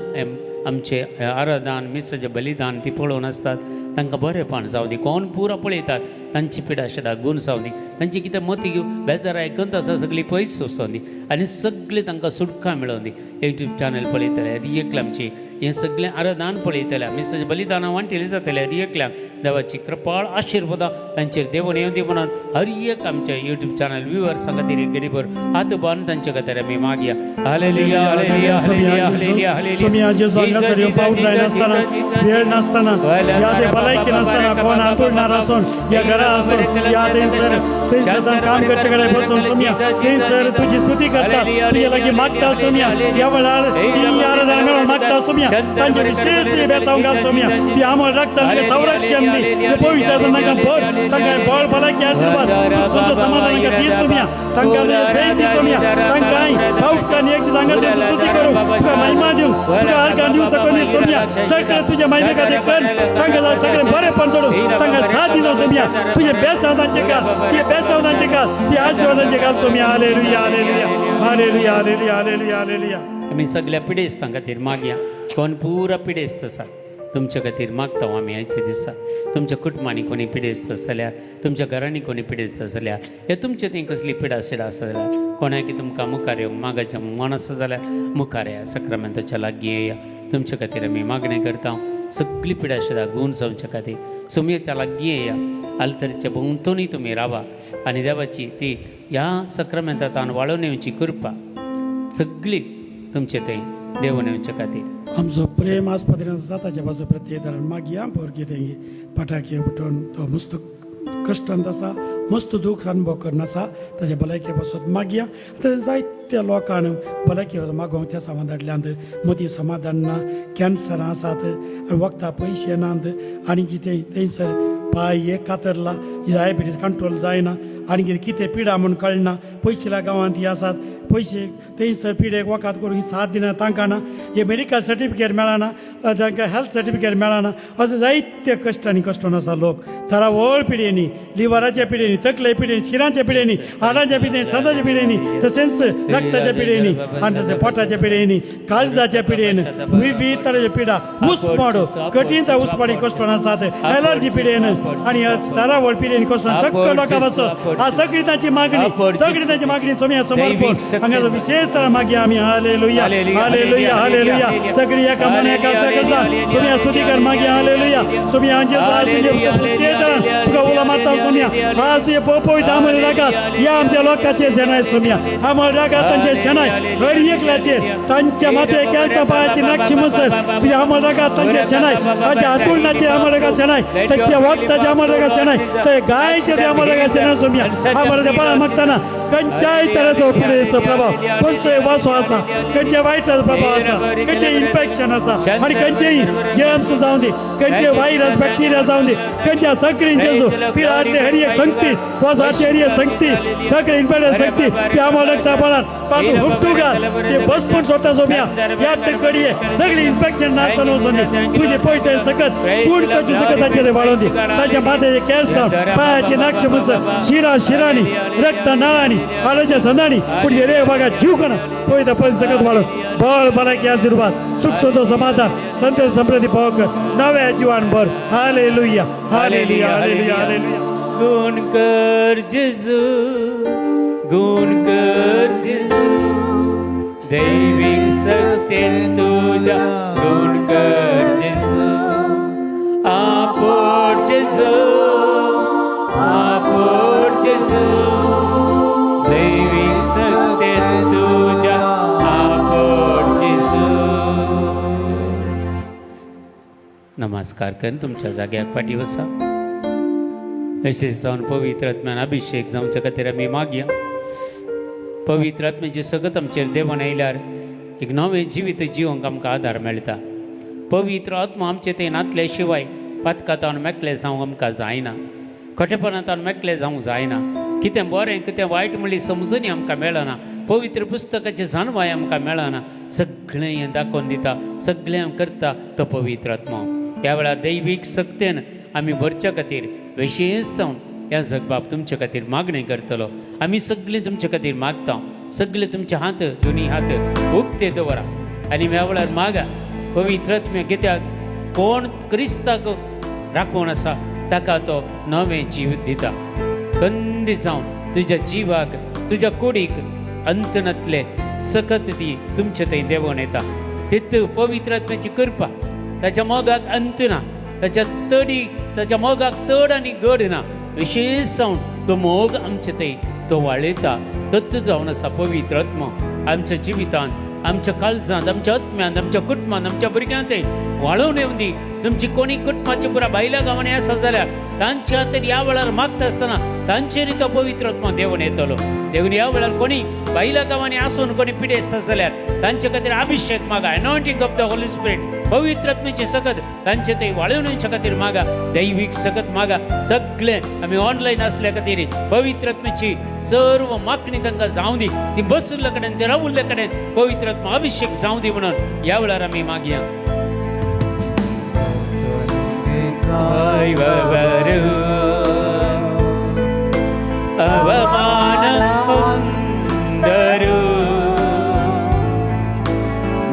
आमचे आराधन मिसाचें बलिदान ती पळोवन आसतात, तांकां बरेंपण जावं दी. कोण पुरो पळयतात तांची पिडा शिडा गुण जावं दी, तांची कितें मती बेजाराय गंत आसा सगळी पयस वचों दी आनी सगळें तांकां सुटका मेळोवं दी. यूट्यूब चॅनल पळयतले हर आमची हें सगळें आराधन पळयतले, मिसाचें बलिदानां वांटेली जातले, हर एकल्याक देवाची कृपाळ आशिर्वादां तांचेर देवून येवं दी म्हणून हर एक आमच्या यूट्यूब चॅनल व्युवर्सां खातीर एक गरीबर हात बांदून तांचे खातीर आमी मागया. Hallelujah hallelujah hallelujah hallelujah hallelujah. Somaiya जेजू हांगासर येवन पावस जायनासतना, वेळ नासतना, या ते भलायकी नासतना कोण हातुडणार आसून या घरा आसून या थंयसर थंयसर काम करचे कडेन बसून सोमया थंयसर तुजी स्तुती करता, तुजे लागीं मागता सोमया. ह्या वेळार ती आराधना मेळोवन मागता सोमया. तांचे विशेष ती बेसांव घाल सोमया, ती आमळ रक्तान संरक्षण दी, ते पवित्र तांकां भर, तांकां बळ भलायकी आशिर्वाद सुख समाधान तांकां दी सोमया. तांकां सैत दी सोमया. तांकां पावसान एक दीस हांगासर स्तुती करूं, तुका महिमा दिवं, तुका अर्घां दिवं सकून दी सोमया. सगळें तुज्या महिमे खातीर कर, तांकां सगळें बरेंपण सोडून तांकां साथ दिवं सोमया. तुजें बेसांव तांचे घाल, तुजें बेसांव तांचे घाल, ती आशिर्वाद तांचे घाल Somaiya. Hallelujah hallelujah hallelujah hallelujah hallelujah hallelujah. आमी सगळ्या पिडेस्तां खातीर मागया. कोण पुरा पिडेस्त आसा तुमच्या खातीर मागता आमी आयच्या दिसा. तुमच्या कुटुंबांनी कोणी पिडेस्त आसा जाल्यार, तुमच्या घरांनी कोणी पिडेस्त आसा जाल्यार, या तुमचे थंय कसली पिडा सिडा आसा जाल्यार, कोणाकी तुमकां मुखार येवंक मागाच्या मन आसा जाल्यार मुखार येया, सक्रामेंताच्या लागीं येया. तुमच्या खातीर आमी मागणें करता. सगळी पिडा शिडा गुण जावच्या खातीर सुमयेच्या लागीं येया. आल्तरच्या भोंवतणी तुमी रावा आनी देवाची ती ह्या सक्रामेंतान वाळोवन येवची कृपा सगळी तुमचे थंय देवून येवचे खातीर. आमचो प्रेम आस्पत्रेन जाताच्या बाजू प्रत्येक धरण मागया. भुरगीं तेंगी पटाके उठून तो मस्त कश्टांत आसा, मस्त दूख अनुभव करून आसा, ताच्या भलायके पासत मागया. आतां जायत्या लोकांक भलायकी मागोवंक त्या सामान धाडल्यांत, मदीं समाधान ना, कॅन्सरां आसात आनी वखदां पयशे नात आनी कितें थंयसर पांय एक कातरला, डायबिटीज कंट्रोल जायना आनी कितें कितें पिडा म्हूण कळना. पयशिल्या गांवांत ही आसात पयशे थंयसर पिडेक वखद करूंक साथ दिना तांकां ना, हे मेडिकल सर्टिफिकेट मेळना, तांकां हेल्थ सर्टिफिकेट मेळना. अशें जायते कश्ट आनी कश्टून आसा लोक थरावळ पिडेनी, लिवराच्या पिडेनी, तकले पिडेनी, शिरांच्या पिडेनी, हाडाच्या पिडेनी, सदाच्या पिडेनी, तशेंच रक्ताच्या पिडेनी आनी तशें पोटाच्या पिडेनी, काळजाच्या पिडेन, विविध तरेच्या पिडा, उस्माडो कठीण उस्माडी कश्टून आसात, एलर्जी पिडेन आनी थरावळ पिडेन कश्टून सगळ्या लोकां पासत हा सगळी तांची मागणी, सगळी तांची मागणी सोमया समर्पण हांगा विशेष तरा मागया आमी. Hallelujah hallelujah hallelujah. सगळी एका मना एका सकसा सोमया स्तुती कर मागया. हालेलुया. सोमया आमचे आज तुजे प्रत्येक तरान तुका उलो मारता सोमया. आज तुजे पोपोय आमळ रागात या आमच्या लोकांचे शेणाय सोमया, आमळ रागात तांचे शेणाय हर एकल्याचेर तांच्या माथे केस पायाची नक्षी मसर तुझ्या आमळ रागात तांचे शेणाय, तांच्या हातुलणाचे आमळ रागात शेणाय, तांच्या वखदाचे आमळ रागात शेणाय, ते गायचे आमळ रागात शेणाय सोमया. आमळ बळा मागताना खंयच्याय तरेचो पिडेचो प्रभाव, खंयचोय वासो आसा, खंयच्या वायटाचो प्रभाव आसा, खंयचें इन्फेक्शन आसा आनी खंयचेय जर्म्स जावं दी, खंयचे व्हायरस बॅक्टेरिया जावं दी, खंयच्या सगळींचे पिळांतले हर एक संगती वासाची हर एक संगती सगळे इन्फेक्शन संगती ती आम्हाला रक्ता बळान पांग हुपटू घाल, ते बसपून सोडता सोमया. ह्या कडये सगळी इन्फेक्शन नासन वचून दी. तुजे पयते सकत कोण कशी सकत तांचे ते वाळोवन दी. तांच्या माथ्याचे केस पायाची नाक्ष मुस शिरा शिराणी रक्त नळांनी हाडाच्या संदानी पुढे रे बघा जीव कणा पळयता पळय सकत वाळून बळ भलायकी आशीर्वाद सुख संतोष समाधान संतोष समृद्धी पावक नव्या जीवान भर. Hallelujah hallelujah hallelujah hallelujah. गुण कर जेजू, गुण कर जेजू, दैवीक शक्तेन तुज्या गुण कर जेजू, आपोट जेजू, आपोट जेजू, दैवीक शक्तेन तुज्या आपोट जेजू. नमस्कार करून तुमच्या जाग्याक फाटी वसा. विशेष जावन पवित्र आत्म्यान अभिषेक जावच्या खातीर आमी मागया. पवित्र आत्म्याचे सगत आमचेर देवान आयल्यार एक नवें जिवीत जिवंक आमकां आदार मेळटा. पवित्र आत्मा आमचे ते नातले शिवाय पातकांतावन मेकले जावंक आमकां जायना, खोटेपणांतावन मेकले जावंक जायना. कितें बरें कितें वायट म्हणली समजुनी आमकां मेळना. पवित्र पुस्तकाचे जाणवाय आमकां मेळना. सगळें हें दाखोवन दिता, सगळें करता तो पवित्र आत्मा. ह्या वेळार दैवीक शक्तेन आमी भरच्या खातीर विशेष जावन ह्या जगबाब तुमचे खातीर मागणें करतलो. आमी सगळीं तुमचे खातीर मागता. सगळे तुमचे हात, दोनी हात उक्ते दवरा आनी ह्या वेळार मागा पवित्र आत्म्या, कित्याक कोण क्रिस्ताक राखून आसा ताका तो नवें जीव दिता. कंदी जावन तुज्या जिवाक, तुज्या कुडीक अंत नातले सकत ती तुमचे थंय देंवोन येता. तित पवित्र आत्म्याची कृपा, ताच्या मोगाक अंत ना, ताच्या तडी ताच्या मोगाक तड आनी गड ना. विशेष जावन तो मोग आमचे थंय तो वाळयता. तत्व जावन आसा पवित्र आत्मा आमच्या जिवितांत, आमच्या काळजांत, आमच्या आत्म्यांत, आमच्या कुटुंबांत, आमच्या भुरग्यांत वाळोवन येवन दी. तुमची कोणी कुटुंबाची पुरा बायल्या गांवांनी आसा जाल्यार तांच्या खातीर ह्या वेळार मागता आसतना तांचेर तो पवित्र आत्मा देवून येतलो. देखून ह्या वेळार कोणी बायल्या गांवांनी आसून कोणी पिडेस्त जाल्यार तांचे खातीर अभिषेक मागा. Anointing of the Holy Spirit, पवित्र आत्म्याची सकत तांचे ते वाळोवन येवच्या खातीर मागा. दैवीक सकत मागा. सगळे आमी ऑनलायन असल्या खातीर पवित्र आत्म्याची सर्व मागणी तांकां जावं दी. ती बशिल्ल्या कडेन, ते रावुल्ल्या कडेन पवित्र आत्मा अभिषेक जावं दी म्हणून ह्या वेळार आमी मागया. ಕಾಯುವವರು ಅವಮಾನ ಹೊಂದರು,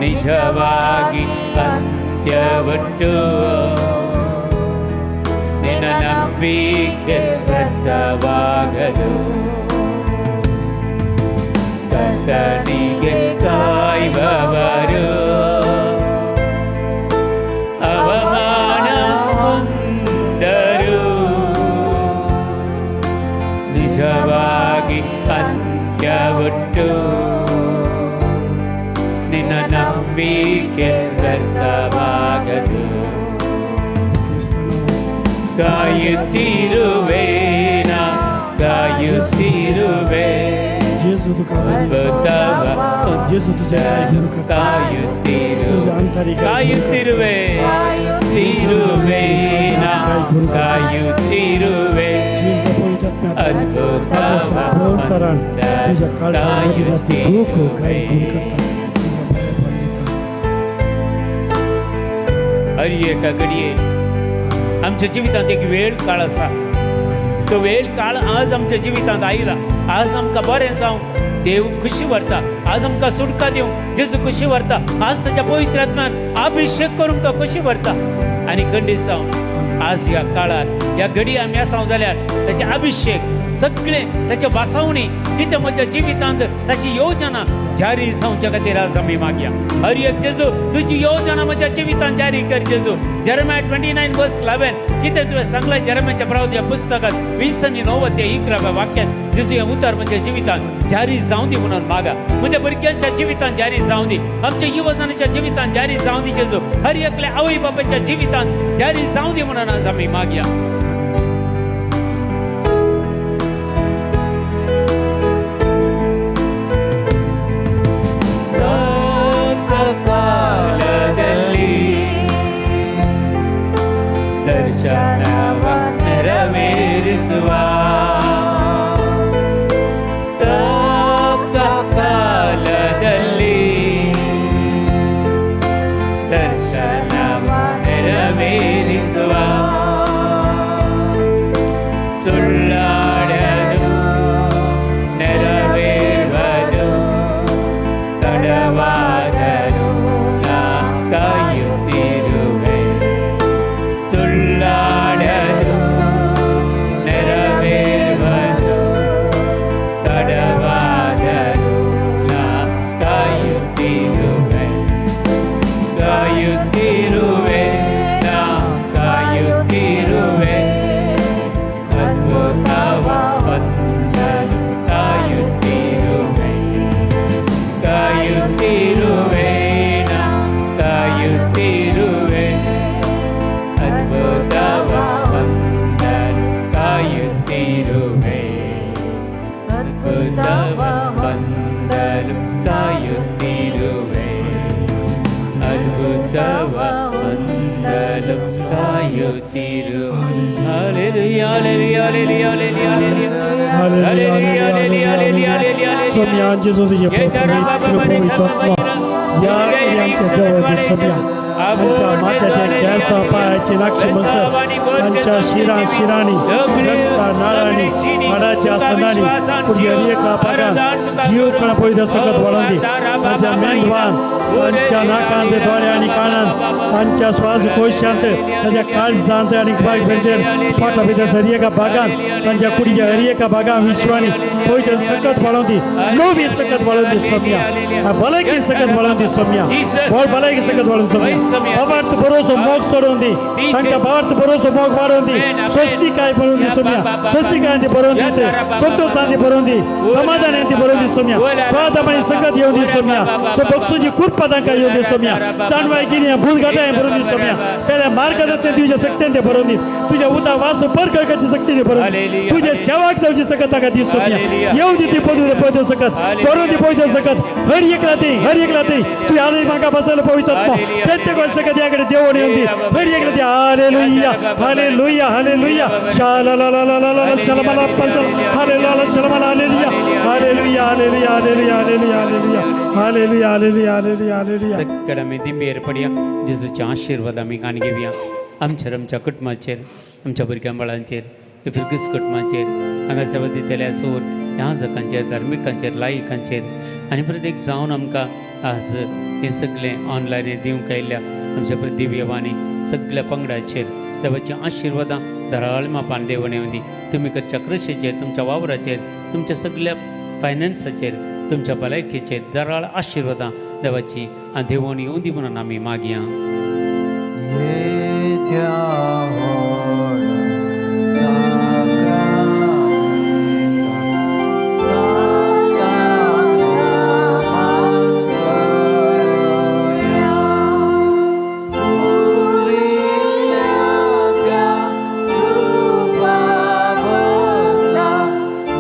ನಿಜವಾಗಿ ಅಂತ್ಯವುಂಟು, ನಿನ್ನ ನಂಬಿಕೆ ವ್ಯರ್ಥವಾಗದು. ಕರ್ತನಿಗೆ ಕಾಯುವವರು ಅವಮಾನ ಹೊಂದರು, ನಿಜವಾಗಿ ಅಂತ್ಯವುಂಟು, ನಿನ್ನ ನಂಬಿಕೆ ವ್ಯರ್ಥವಾಗದು. ಕಾಯುತ್ತಿರುವೇನ, ಕಾಯುತ್ತಿರುವೆ. जेजू तुका ಅದ್ಭುತವ जेजू तुझ्या आयकून करता. ಕಾಯುತ್ತಿರು तुझ्या अंतरिक ಕಾಯುತ್ತಿರುವೆ, ತಿರುವೇನ, ಕಾಯುತ್ತಿರುವೆ. जेजू पवित्र आत्म्यात ಅದ್ಭುತವ पवित्रपणान तुझ्या काळजात जास्ती दुःख काय गुण करता, तुझ्या बरेपण दिता. हर एका घडये आमच्या जिवितांत एक वेळ काळ आसा. तो वेळ काळ आज आमच्या जिवितांत आयला. आज आमकां बरें जावं देव खुशी व्हरता. आज आमकां सुटका दिवं जेजू खुशी व्हरता. आज ताच्या पवित्र आत्म्यान अभिषेक करूंक तो खुशी व्हरता. आनी खंडीत जावन आज ह्या काळार, ह्या घडी आमी आसा जाल्यार ताचे अभिषेक सगळे, ताच्या वासावणी कितें म्हज्या जिवितांत ताची योजना जारी जावच्या खातीर आज आमी मागया. हर एक जेजू, तुजी योजना म्हज्या जिवितांत जारी कर जेजू. Jeremiah 29 verse 11, कितें तुवें सांगलां जेरमायाच्या प्रवाद्या पुस्तकात 20 आनी 9 ते 11व्या वाक्यात जेजू, हें उतर म्हज्या जिवितांत जारी जावं दी म्हणून मागा. म्हज्या भुरग्यांच्या जिवितांत जारी जावं दी, आमच्या युवजनाच्या जिवितांत जारी जावं दी जेजू. हर एकल्या आवय बापायच्या जिवितांत जारी जावं दी म्हणून आज आमी मागया. ಕಾಲದಲ್ಲಿ ದರ್ಶನವ ನೆರವೇರಿಸುವ, ತಕ್ಕ ಕಾಲದಲ್ಲಿ ದರ್ಶನವ ನೆರವೇರಿಸುವ. Hallelujah, hallelujah, hallelujah, hallelujah. Hallelujah, hallelujah, hallelujah, hallelujah. Saumya जेजू तुझे पवित्र आत्मा या आमच्या देवा सोम्या आमच्या माथ्याच्या केस पायाची नाक्षी म्हणसर तांच्या शिरा शिराणी रक्ता नाळांनी हाडाच्या सणांनी पुढे एका भागान जीव कणा पवित्र सकत वाळून तांच्या मेंदवान तांच्या नाकांत दोळे आनी कानान तांच्या श्वासकोशांत तांच्या काळजांत आनी बाग भेटेर पोटा भितर हर एका भागान तांच्या कुडीच्या हर एका भागान विश्वानी पवित्र सकत वाळून दी नवी सकत वाळून दी सोम्या भलायकी सकत वाळून दी सोम्या बोल भलायकी सकत वाळून सोम्या बाबार्थ बरोसो मोग सोडून दी तांकां बाबार्थ बरोसो मोग वाडोवन दी स्वस्तिकाय बरोवन दी सोम्या स्वस्तिकाय ती बरोवन दी संतोषान ती बरोवन दी समाधानान ती बरोवन दी सोम्या स्वादमानी सकत येवन दी सोम्या सो बक्षूची कृपा तांकां येवन दी सोम्या जाणवाय गिन्या भूल घाटाय बरोवन दी सोम्या पेल्या मार्गदर्शन दिवच्या शक्तीन ते बरोवन दी तुझ्या उदा वास परकळकाची शक्ती ते बरोवन दी तुझ्या सेवाक जावची सकत तांकां दी सोम्या येवन दी ती पवित्र पवित्र सकत बरोवन दी पवित्र सकत हर एकला ती हर एकला ती तू आले म्हाका बसयलं पवित्र आत्मा प्रत्येक सकत याकडे देवण येऊन दी हर एकला ती हालेलुया हालेलुया हालेलुया शाला ला ला ला ला ला शलमला पसल हालेलुया शलमला hallelujah hallelujah hallelujah hallelujah hallelujah hallelujah hallelujah hallelujah hallelujah. सकड आमी दिंबी एरपडया जेजूचे आशिर्वाद आमी गाण घेवया आमचेर आमच्या कुटुंबाचेर आमच्या भुरग्यां बाळांचेर फिरगीस कुटुंबाचेर हांगा सेवा दितल्या सोर ह्या जकांचेर धार्मिकांचेर लायकांचेर आनी प्रत्येक जावन आमकां आज हें सगळें ऑनलायन दिवंक आयिल्ल्या आमच्या दिव्यवाणी सगळ्या पंगडाचेर देवाची आशिर्वादां धराळ मापान देवण येवंदी. तुमी करच्या कृशीचेर तुमच्या वावराचेर तुमच्या सगळ्या फायनान्साचेर तुमच्या भलायकेचेर दराळ आशिर्वादां देवाची आनी देवण येवंदी म्हणून आमी मागया. येत्या व्हड साक्रामेंता साष्टांग मान करुया. पुर्विल्ल्या त्या रुपा बदला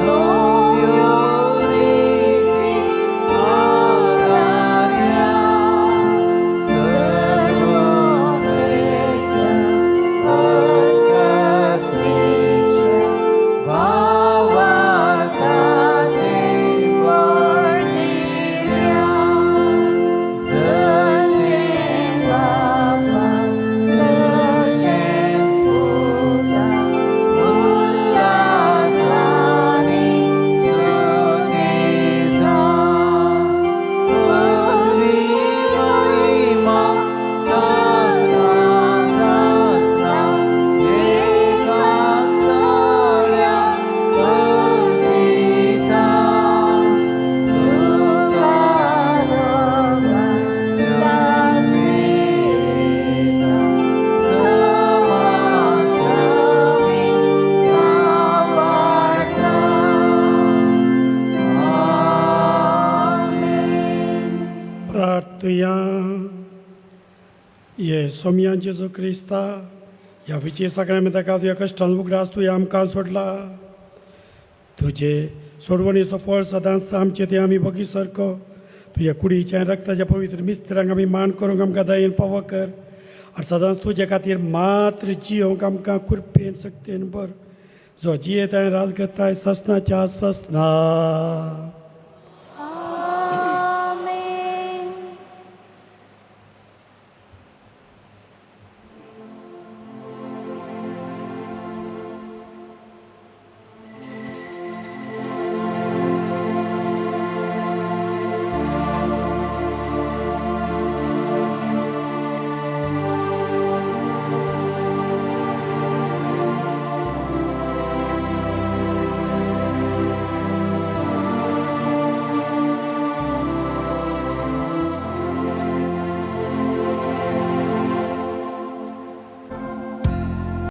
नव्यो रिती माराया. सर्वप्रेत अस्कत्वेश भावार्थाचे वर्णिल्या. जशें बापा तशेंच पुता उल्हासानी स्तुती जावं. पदवी महिमा सासणा सासणा एका स्थळ्या बसिता. तुका लोकांच्या स्पिरिता सवासमी भावार्था. आमेन. प्रार्थुया. ये सोमया जेजू क्रिस्ता ह्या विजय सगळ्या तुज्या कश्टान उगडास तुवें आमकां सोडला. तुजे सोडवणीचो फळ सदांच आमचे ते आमी बगी सारको तुज्या कुडीच्या आनी रक्ताच्या पवित्र मिस्त्रांक आमी मान करूंक आमकां दयेन फावो कर आनी सदांच तुजे खातीर मात्र जियोंक आमकां कृपेन सक्तेन बर जो जियेताय राज करताय ससनाच्या ससना.